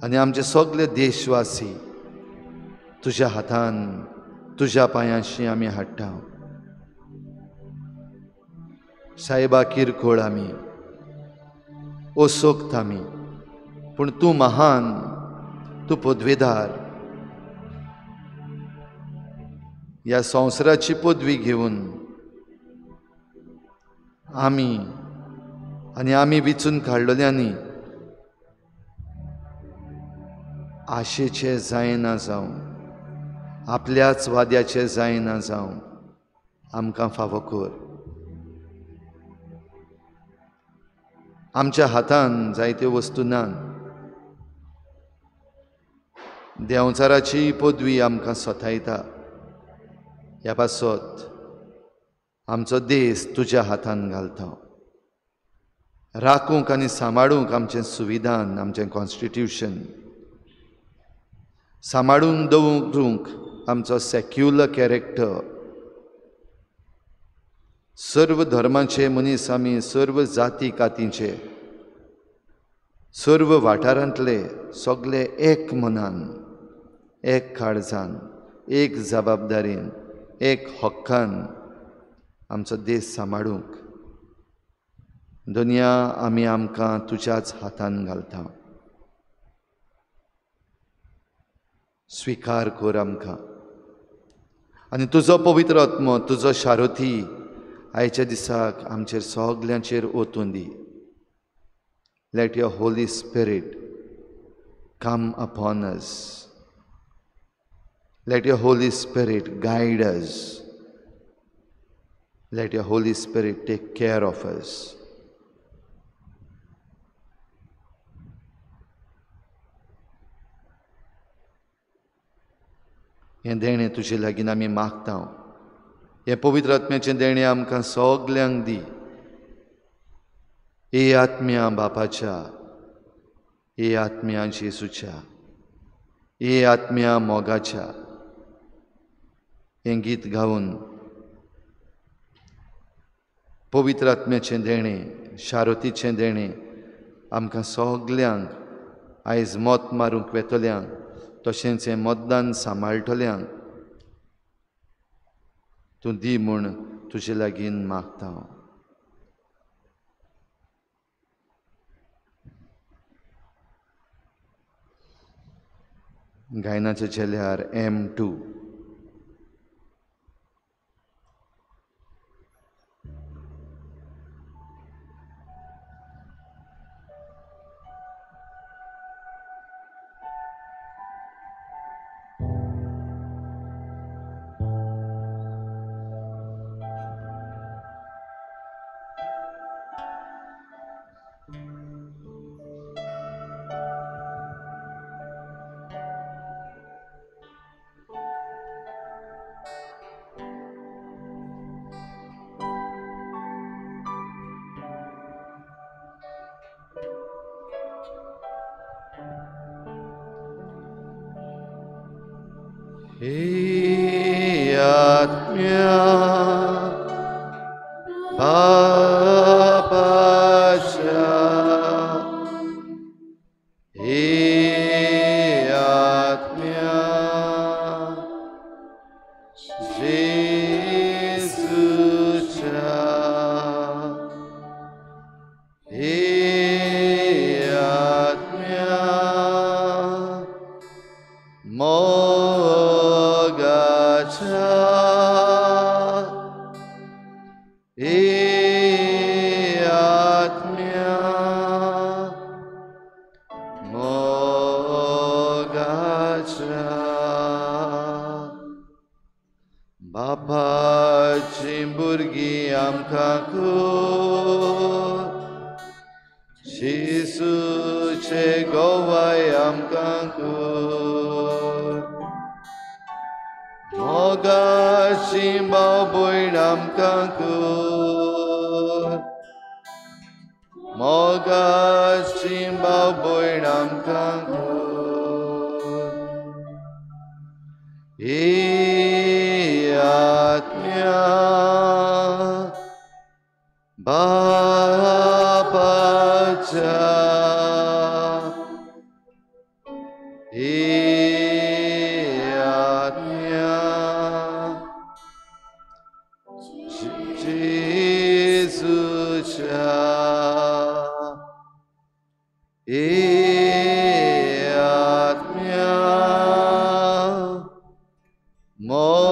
आनी आमचे सगळे देशवासी तुज्या हातान, तुज्या पांयांशी आमी हाडटा। सायबा किरकोळ आमी, ओसोक्त आमी, पूण तूं महान, तूं पदवेदार। ह्या संवसाराची पदवी घेवन आमी आनी आमी विचून काडलेल्यांनी आशेचें जायना जावं, आपल्याच वाद्याचें जायना जावं, आमकां फावो कर। आमच्या हातान जायत्यो वस्तू ना, देंवचाराची पदवी आमकां सतायता। ह्या पासत आमचो देश तुज्या हातान घालता। राखूंक आनी सांबाळूंक आमचें संविधान, आमचें कॉन्स्टिट्यूशन सांबाळून दवरूंक आमचो सेक्युलर कॅरेक्टर, सर्व धर्माचे मनीस आमी, सर्व जाती कातींचे, सर्व वाठारांतले सगळे एक मनान, एक काळजान, एक जबाबदारीन, एक हक्कान आमचो देश सांबाळूंक दुनिया आमी आमकां तुज्याच हातान घालता। स्विकार कर आमकां आनी तुजो पवित्र आत्मो, तुजो शारथी आयच्या दिसाक आमचेर सगल्यांचेर ओतून दी। Let your Holy Spirit come upon us. Let your Holy Spirit guide us. Let your Holy Spirit take care of us. हें देणें तुजे लागीं आमी मागता। हें पवित्र आत्म्याचें देणें आमकां सगल्यांक दी। ए आत्म्या बापाच्या, ए आत्म्या जेजूच्या, ए आत्म्या मोगाच्या, हें गीत गावन पवित्र आत्म्याचें देणें, शारतीचें देणें आमकां सगल्यांक आयज मत मारूंक वेतल्यांक, तशेंच हें मतदान सांबाळटल्यांक तूं दी म्हूण तुजे लागीं मागता। गायनाच्या झेल्यार M2. हे आत्म्या बापाच्या हे आत्म्या जेजूच्या हे आत्म्या मोगाच्या हे आत्म्या मोगाच्या बापाची भुरगीं आमकां कर जेजूचे गोवाय आमकां कर मोगाची भाव भयण आमकां कर मोगाची भाव भयण आमकां कर हे आत्म्या बापाच्या हे आत्म्या जेजूच्या हे आत्म्या मोगाच्या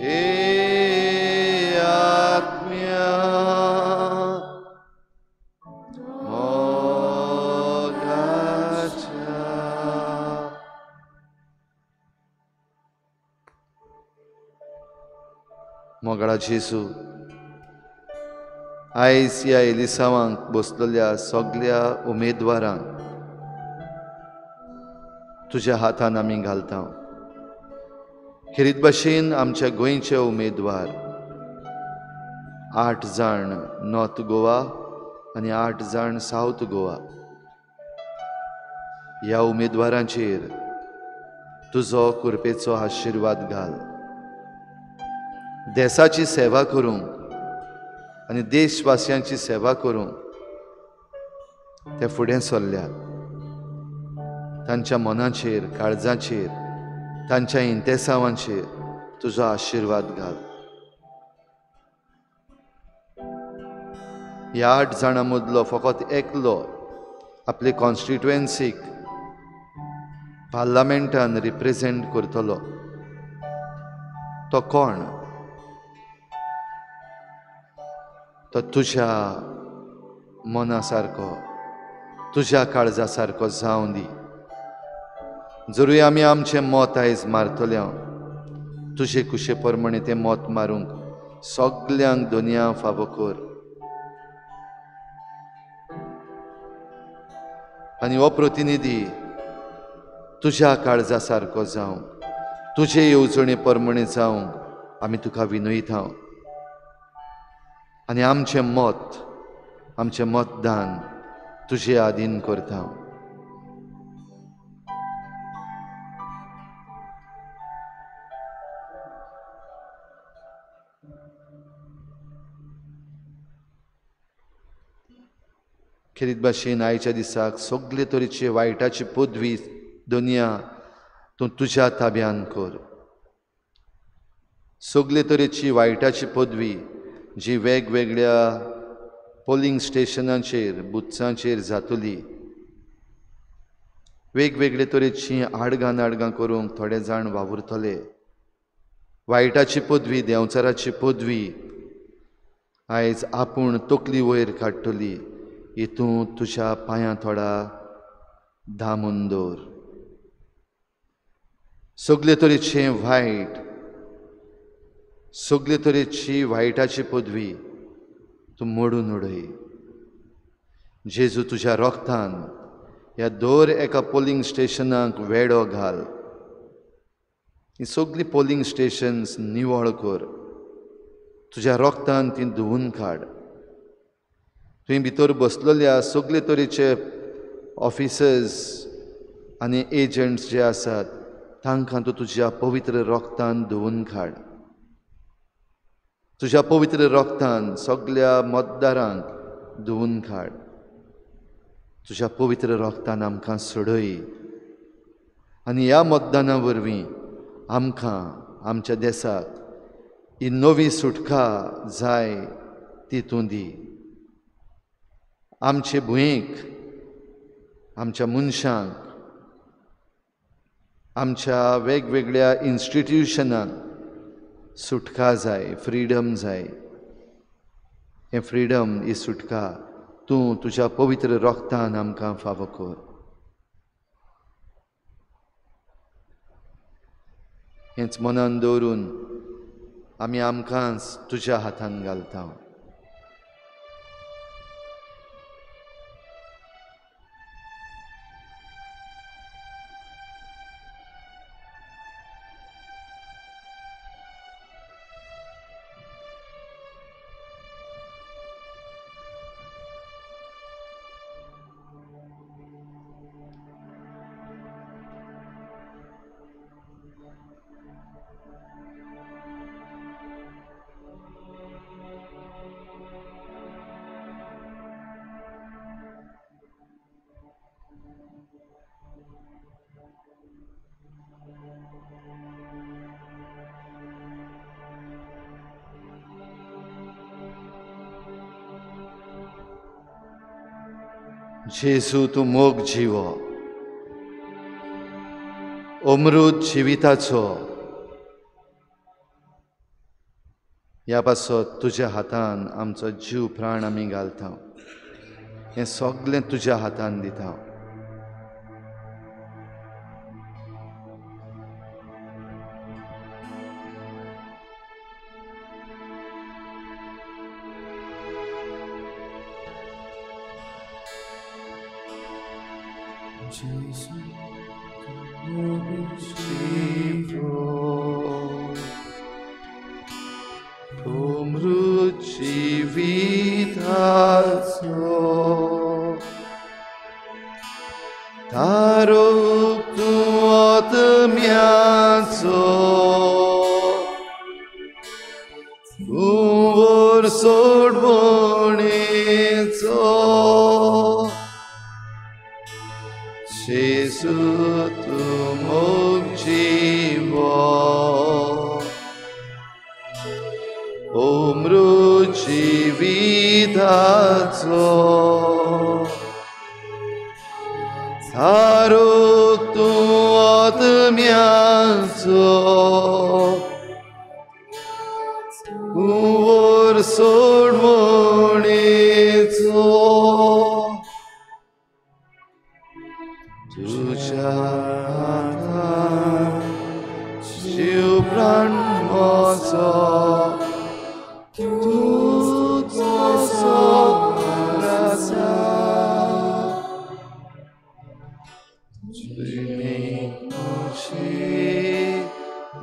हे आत्म्या मोगाच्या। मोगाळा जेजू, आयज ह्या एलिसांवांक बसलेल्या सगल्या उमेदवारांक तुज्या हातान आमी घालता। खेरीत भाशेन आमच्या गोंयचे उमेदवार 8 जाण नॉर्थ गोवा आनी 8 जाण सावथ गोवा, ह्या उमेदवारांचेर तुजो कृपेचो आशिर्वाद घाल। देशाची सेवा करूंक आनी देशवासियांची सेवा करूंक ते फुडें सरल्यात। तांच्या मनाचेर, काळजाचेर, तांच्या इंतेसांवांचेर तुजो आशिर्वाद घाल। ह्या 8 जाणां मदलो फकत एकलो आपले कॉन्स्टिट्युएन्सीक पार्लमेंटान रिप्रेजेंट करतलो, तो कोण? तो तुज्या मना सारको, तुज्या काळजा सारको जावं दी। जरूय आमी आमचें मत आयज मारतले, तुजे कुशे प्रमाणे तें मत मारूंक सगल्यांक दुनिया फावो कर। आनी हो प्रतिनिधी तुज्या काळजा सारको जावंक, तुजे येवजणे प्रमाणे जावंक आमी तुका विनयता। आनी आमचें मत, आमचें मतदान तुजे आदीन करता। खेरीत भाशेन आयच्या दिसाक सगळे तरेचे वायटाची पदवी दुनिया तूं तुज्या ताब्यान कर। सगळे तरेची वायटाची पदवी जी वेगवेगळ्या पोलिंग स्टेशनांचेर, बुथांचेर जातली, वेगवेगळे तरेची आडगां नाडगां करूंक थोडे जाण वावुरतले। वायटाची पदवी, देंवचाराची पदवी आयज आपूण तकली वयर काडटली, हितूं तुज्या पांयां थोडा दामून दवर। सगळे तरेचें वायट, सगळे तरेची वायटाची पदवी तूं मोडून उडय। जेजू तुज्या रोगतान ह्या दर एका पोलिंग स्टेशनाक वेडो घाल। ही सगळीं पोलिंग स्टेशन्स निवळ कर, तुज्या रोगतान ती धुवून काड। तुवें भितर बसलेल्या सगळे तरेचे ऑफिसर्स आनी एजंट्स जे आसात तांकां तूं तुज्या पवित्र रोगतान धुवून काड. तुज्या पवित्र रोगतान सगल्या मतदारांक धुवून काड. तुज्या पवित्र रोगतान आमकां सोडय आनी ह्या मतदाना वरवीं आमकां आमच्या देसाक ही नवी सुटका जाय ती तूं दी. आमचे भुंयेक, आमच्या मनशांक, आमच्या वेगवेगळ्या इन्स्टिट्युशनांक सुटका जाय, फ्रिडम जाय. हें फ्रिडम, ही सुटका तूं तुज्या पवित्र रोगतान आमकां फावो कर. हेंच मनान दवरून आमी आमकांच तुज्या हातान घालता. जेजू तूं मोग जिवो, अमृत जिविताचो, ह्या पासत तुज्या हातान आमचो जीव प्राण आमी घालता. हें सगळें तुज्या हातान दिता.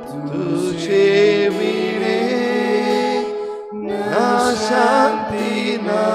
तुझे विणे ना शांती ना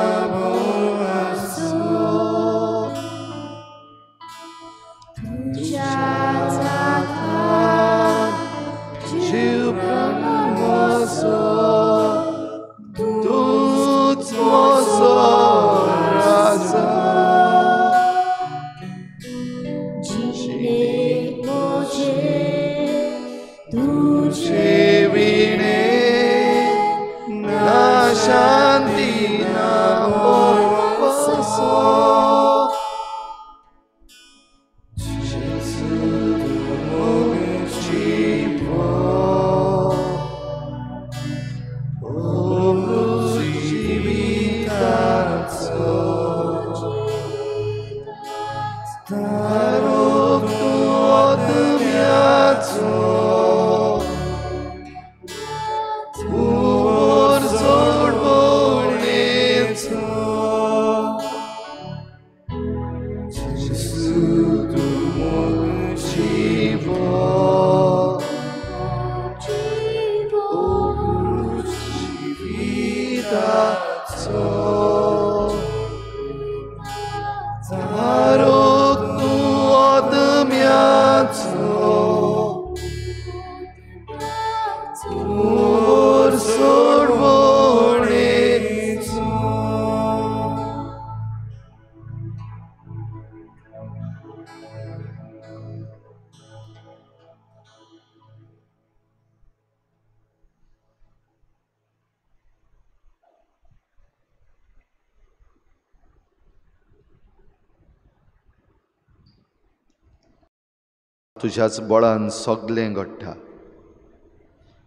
तुज्याच बळान सगळें घडटा,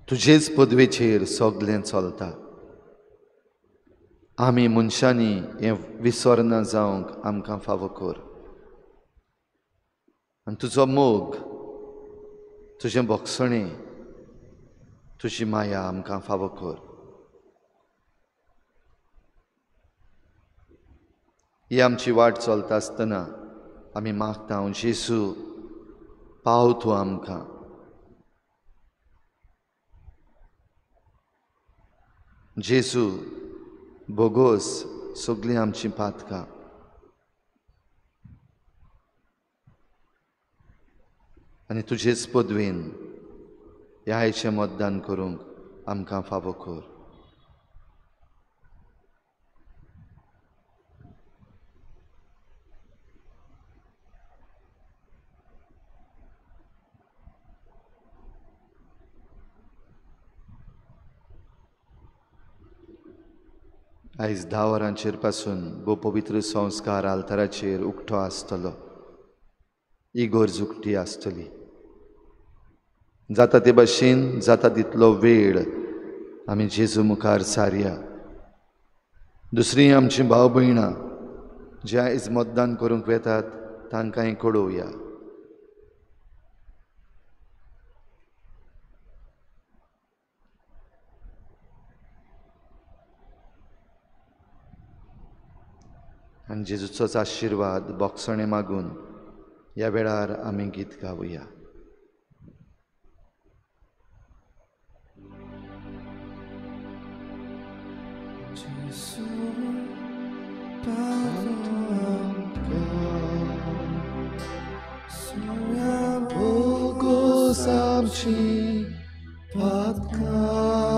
तुजेच पदवेचेर सगळें चलता. आमी मनशांनी हें विसरना जावंक आमकां फावो कर आनी तुजो मोग, तुजें भोगसणें, तुजी माया आमकां फावो कर. ही आमची वाट चलता आसतना आमी मागता, जेजू पाव तूं आमकां. जेजू भोगोस सगळीं आमचीं पातकां. आनी तुजेच पदवेन ह्या आयचें मतदान करूंक आमकां फावो कर. आयज 10 वरांचेर पासून भोव पवित्र संस्कार आल्ताराचेर उक्तो आसतलो. इगोर्ज उक्ती आसतली. जाता ते भाशेन जाता तितलो वेळ आमी जेजू मुखार सारया. दुसरी आमची भाव भयणां जे आयज मतदान करूंक वेतात तांकांय कळोवया. आनी जेजूचोच आशिर्वाद बोगसणें मागून ह्या वेळार आमी गीत गावया. भोगोस आमची पातकां,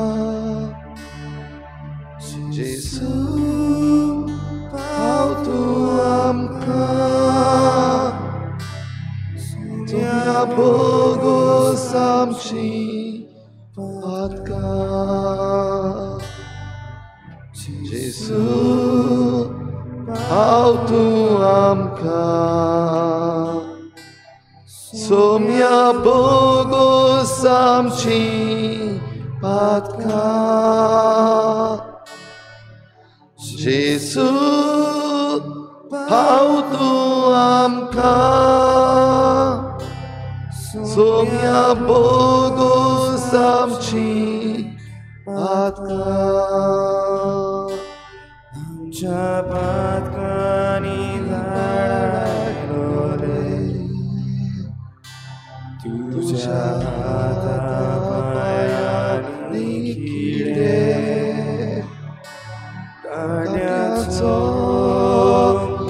जेजू पाव तूं आमकां, तुज्या भोगोस आमची पातकां, जेजू पाव तूं आमकां, सोम्या भोगोस आमची पातकां, जेजू पाव तूं आमकां, सोम्या भोगोस आमची पातकां. आमच्या पातकांनी धाडायलो रे, तुझ्या हाता पांयांनी किडे, कांड्याचो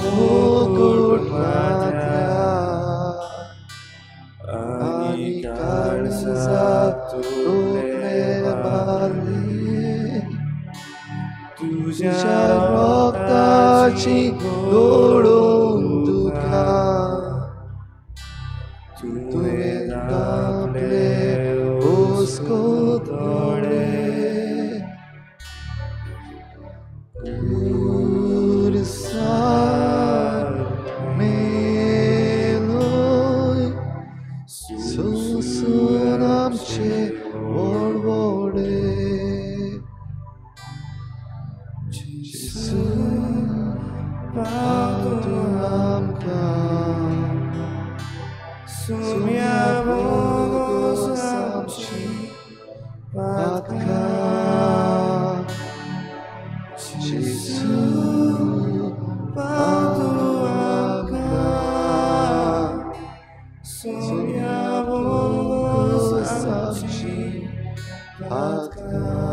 मुकुट माथ्यार आनी काळजाक तुवें बांदले, तुझ्या रक्ताची गळून दुकां तुवें धांपले हुस्को दोळे. पुरसार मेलोय सोसून आमचे व्हडव्हडे, जेजू पाव तूं आमकां, सोम्या भोगोस आमची पातकां, जेजू पाव तूं आमकां, सोम्या भोगोस आमची पातकां.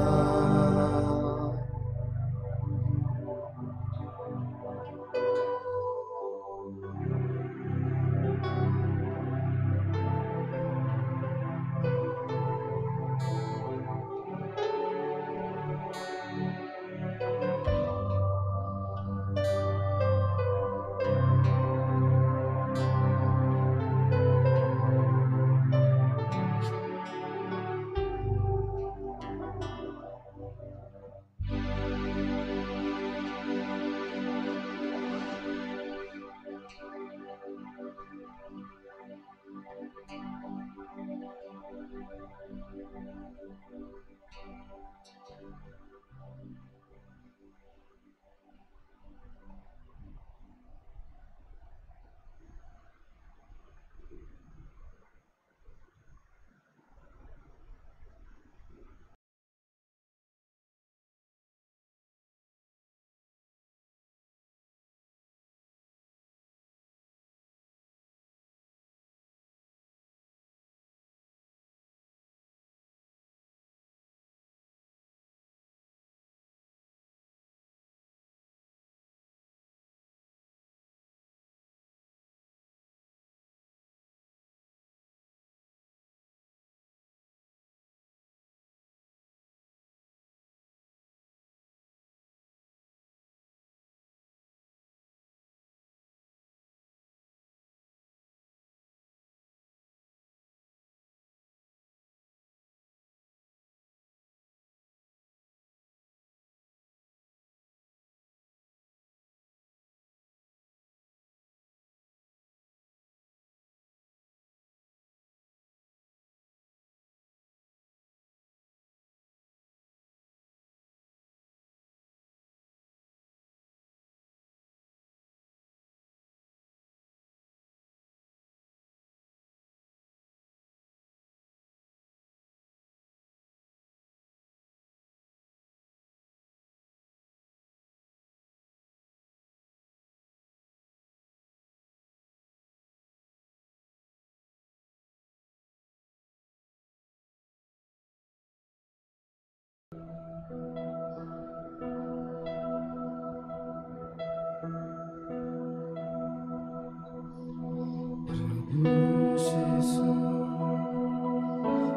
प्रभू जेजू,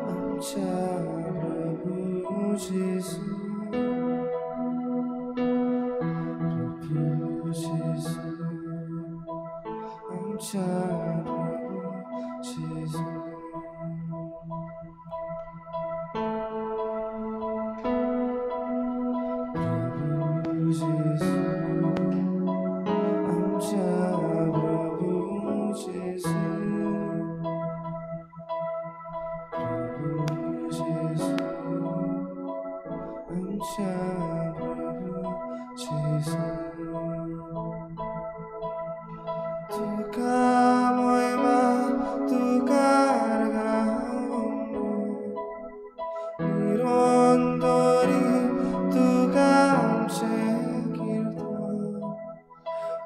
आमच्या प्रभू जेजू, प्रभू जेजू, आमच्या प्रभू जेजू. प्रभू जेजू, आमच्या प्रभू जेजू, प्रभू जेजू, आमच्या प्रभू जेजू. तुका मोयमा तुका निरंतरी तुका आमचें कीर्तन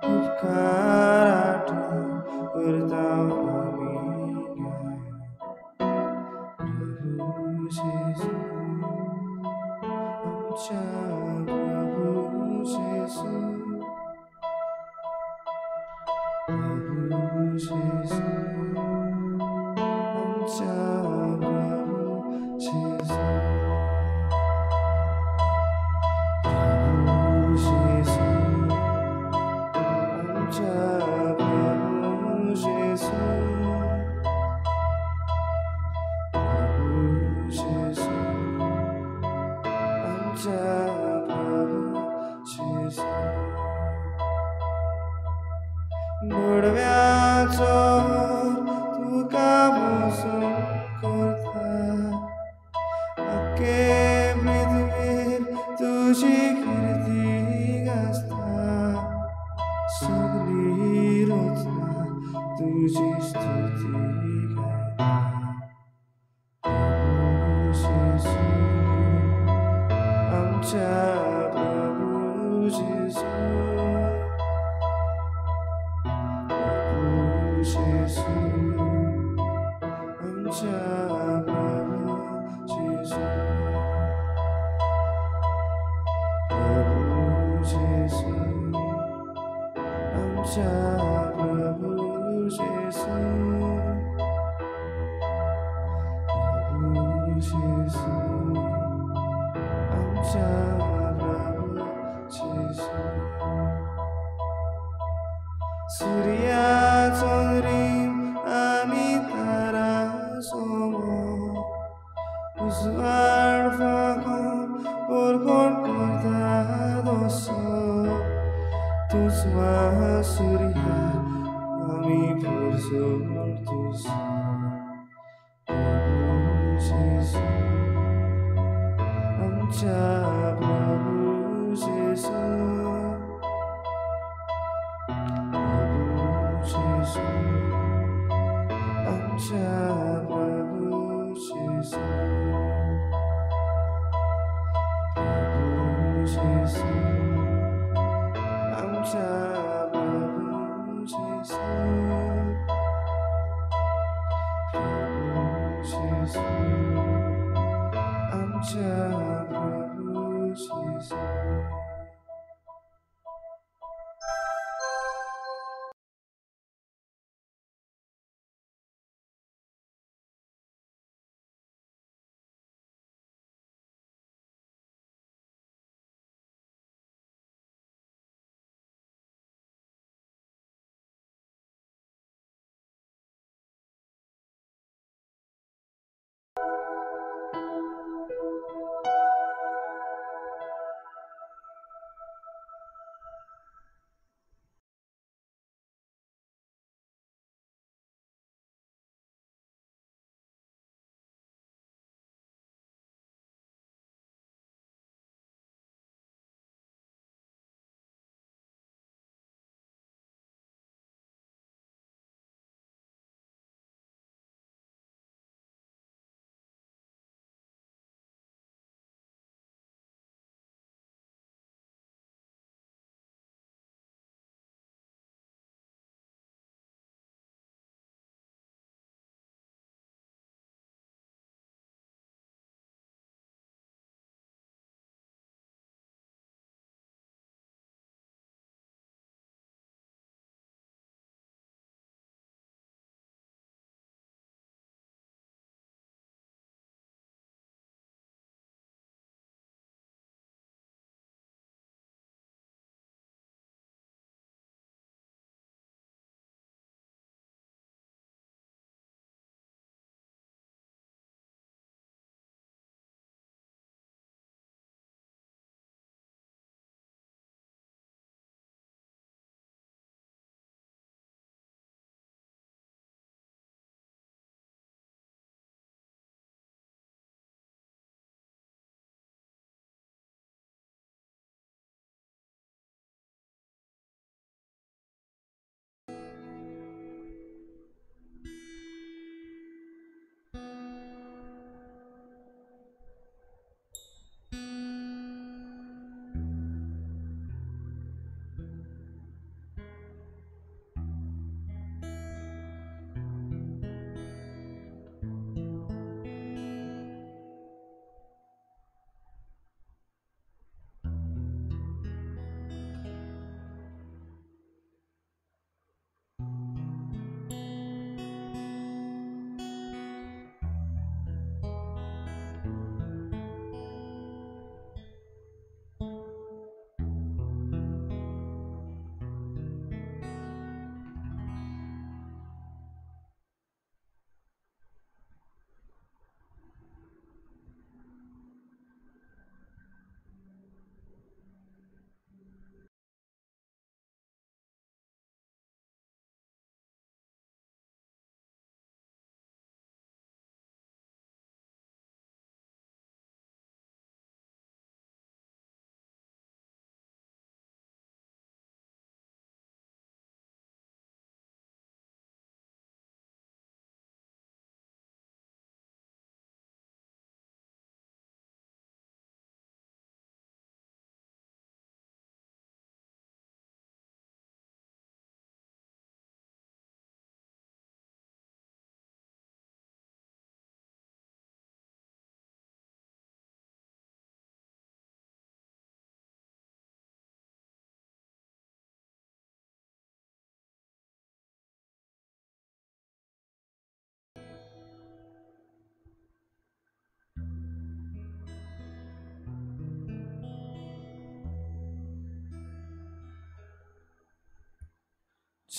उपकाराट करता आमी गायन. प्रभू जेजू, आमच्या प्रभू जेजू, प्रभू जेजू, आमच्या प्रभू जेजू. प्रभू जेजू, आमच्या प्रभू जेजू, प्रभू जेजू, आमच्या प्रभू जेजू. बुडव्याचो तुका मोसून करता, आख्खे पृथ्वीर तुजी कीर्ती गाजता, सगळी रचना तुजी स्तुती गायता. प्रभू जेजू, आमच्या प्रभू जेजू, प्रभू जेजू, आमच्या प्रभू जेजू. प्रभू जेजू, आमच्या प्रभू जेजू, प्रभू जेजू, आमच्या प्रभू जेजू. सूर्या चंद्रीम आनी तारा सोमो उजवाड फांकोन पोरकोण करता दोसो, तूंच म्हासूर्या आमी पुरजोर तुजो. प्रभू जेजू, आमच्या प्रभू जेजू, प्रभू जेजू, आमच्या प्रभू जेजू. प्रभू जेजू, आमच्या प्रभू जेजू, प्रभू जेजू, आमच्या प्रभू जेजू.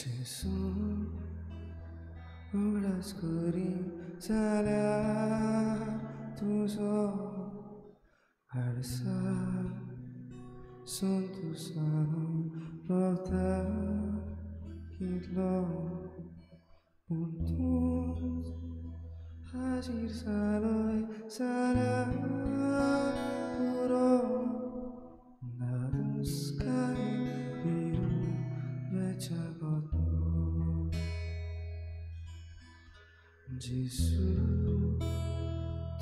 जेजू उगडास करी जाल्यार तुजो हाडसा संतोशान भोगता कितलो पूण तूंच हाजीर जालोय जाल्यार पुरो दादूसकाय विरू वेच्या गोतलो. जेजू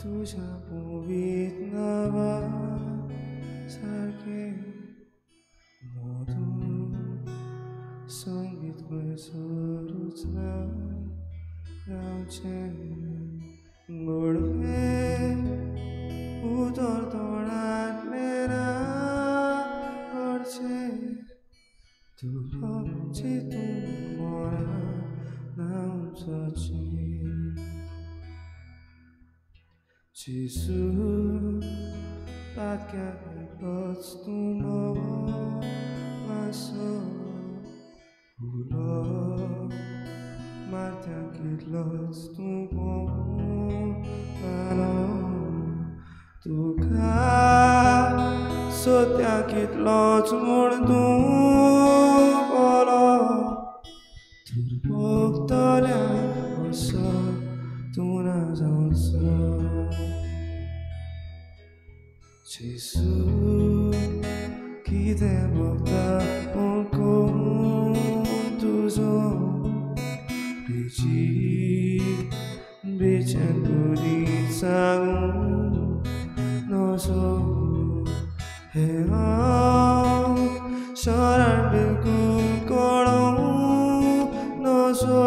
तुज्या पवित्र नांवा सारकें मधूर संगीत खंयसरूच ना गावचें गोडवें उतर तोंडांतलें ना घडचें तुलो चिंतून मनां ना उमजचें. जेजू पातक्याक एकलोच तूं मासो उलो मारत्याक कितलोच तूं पोंवतालो तुका सोत्या कितलोच म्हूण तूं पोलो दुर्भोगतल्यांक असो तूं ना जावचो. जेजू कितें भोगता पूण कोण तुजो बेची बेचैन कुडीत सांगूं नजो हें हांव शरण बिलकूल कळोवं नजो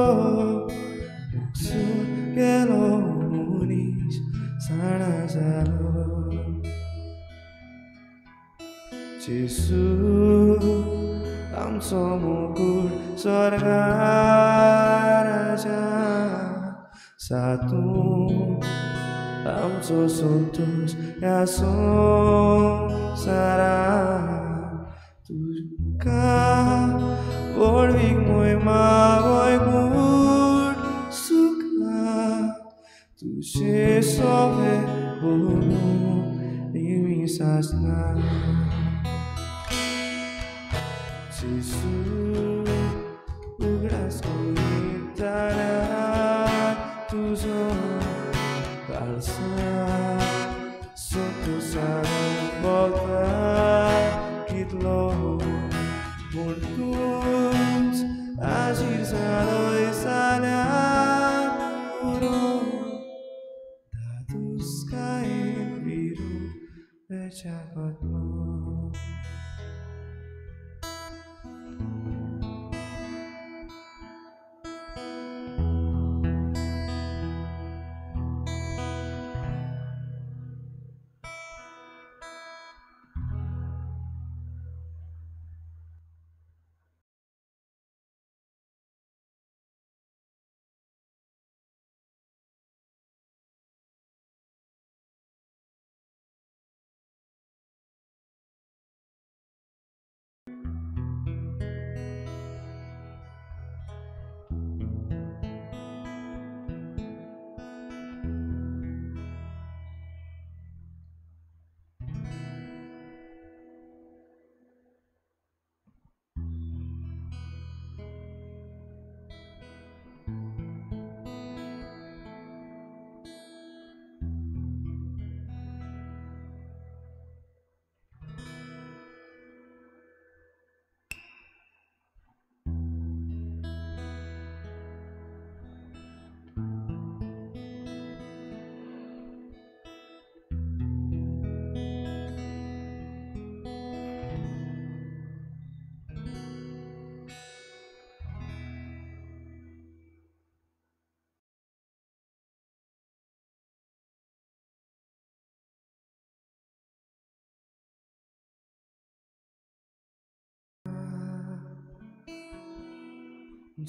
मुगसून गेलो मनीस जाणा जालो. जेजू आमचो मुकूट स्वर्गार राजा सा तूं आमचो संतोश ह्या संवसारांत तुका व्हडवीक मोहिमा वैकूंठ सुखा तुजें सोबें भरून नेहमी सासना. जेजू उगडास करीत जाल्यार तुजो काळसा संतोशान भोगता कितलो पूण तूंच हाजीर जालोय जाल्यार पुरो दादूसकायेन विरू वेच्या गोतलो.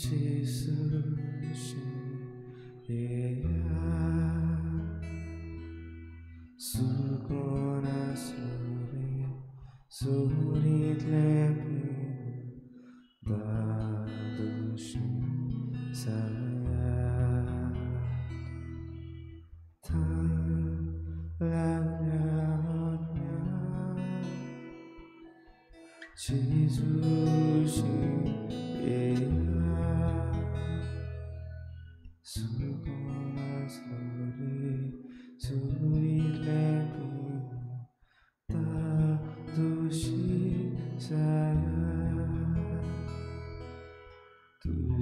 Jesus,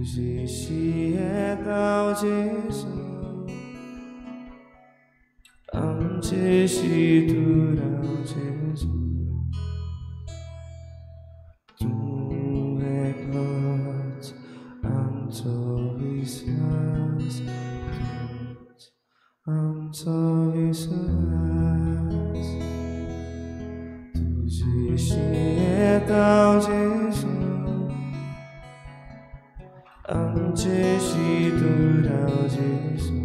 तुजेशी येता जेजू आमचेशी तूं राव जेजू तूं एकलोच आमचो विस्वास तूंच आमचो विस्वास तुजेशी येता जेजू आमचेशी तूं राव जेजू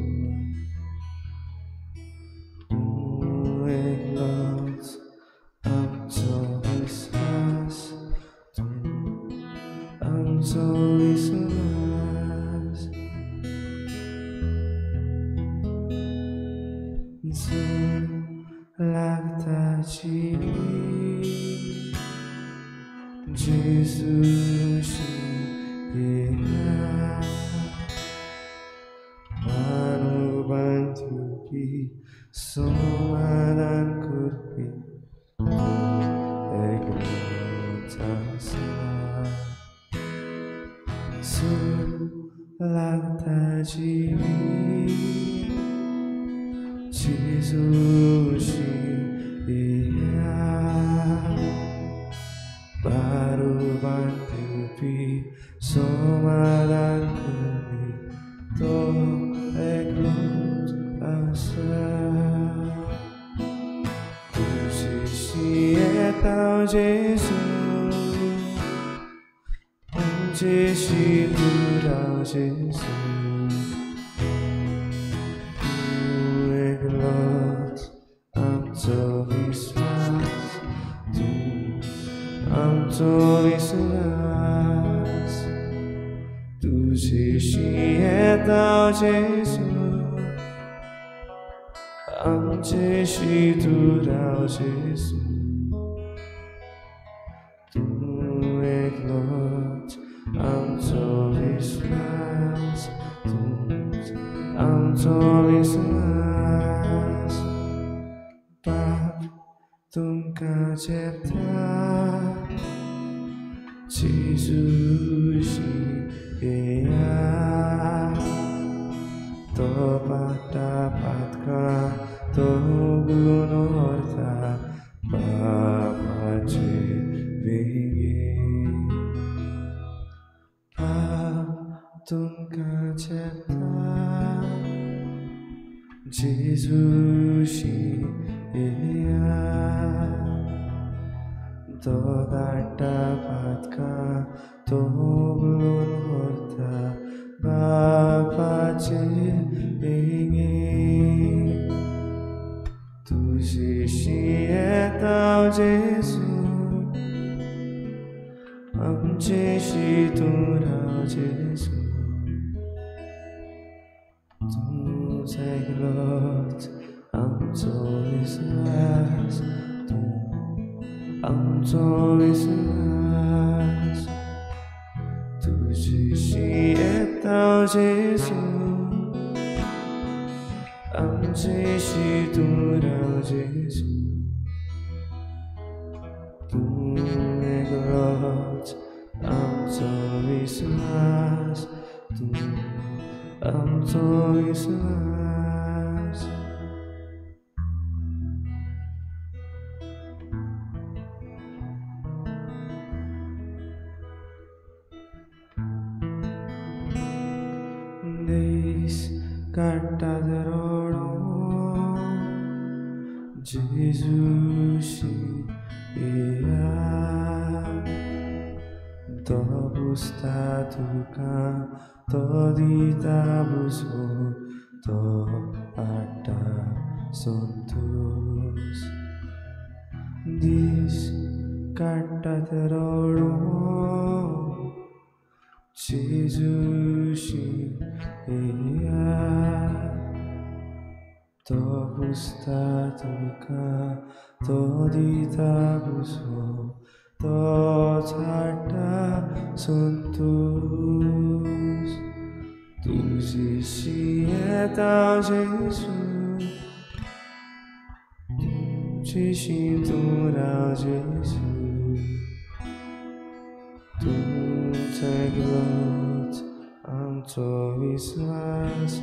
तूं एकलोच आमचो विस्वास तूं आमचो विस्वास जर लागता जिवी जेजूशी येया मानू बांदुपी समाधान करपी तूं एकलोच आसा जर लागता जिवी जेजूशी येया पारू बांदुपी समाधान करपी तूं एकलोच आसा तुजेशी येता जेजू आमचेशी तूं राव जेजू तूं एकलोच आमचो विस्वास तूं आमचो विस्वास तुजेशी येता जेजू आमचेशी तूं राव जेजू तूं एकलोच आमचो विस्वास तूंच आमचो विस्वास बाप तुमकां झेपता जेजूशी येया तो पाटा पातकां तो उगलून व्हरता बापाचे वेंगेंत बाप तुमकां झेपता जेजूशी येया तो धाडटा पातकां तो उगलून व्हरता बापाचे वेंगेंत तुजेशी येता जेजू आमचेशी तूं राव जेजू तूंच एकलोच आमचो विस्वास तूं आमचो विस्वास तुजेशी येता जेजू आमचेशी तूं राव जेजू तूं एकलोच आमचो विस्वास तूं आमचो विस्वास दीस काडटात रडून जेजूशी येया तो पुसता तुका तो दिता बुजवण तो हाडटा संतोश दीस काडटात रडून जेजूशी येया तो पुसता तुका तो दिता बुजवण तो हाडटा संतोश तुजेशी येता जेजू तुजेशी तूं राव जेजू तूंच एकलोच आमचो विस्वास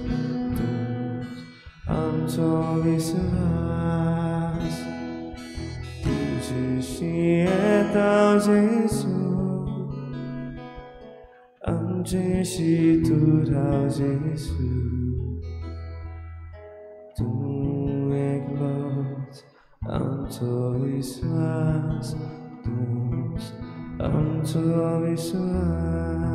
तूंच आमचो विस्वास तुजेशी येता जेजू आमचेशी तूं राव जेजू तूं एकलोच आमचो विस्वास तूंच आमचो विस्वास.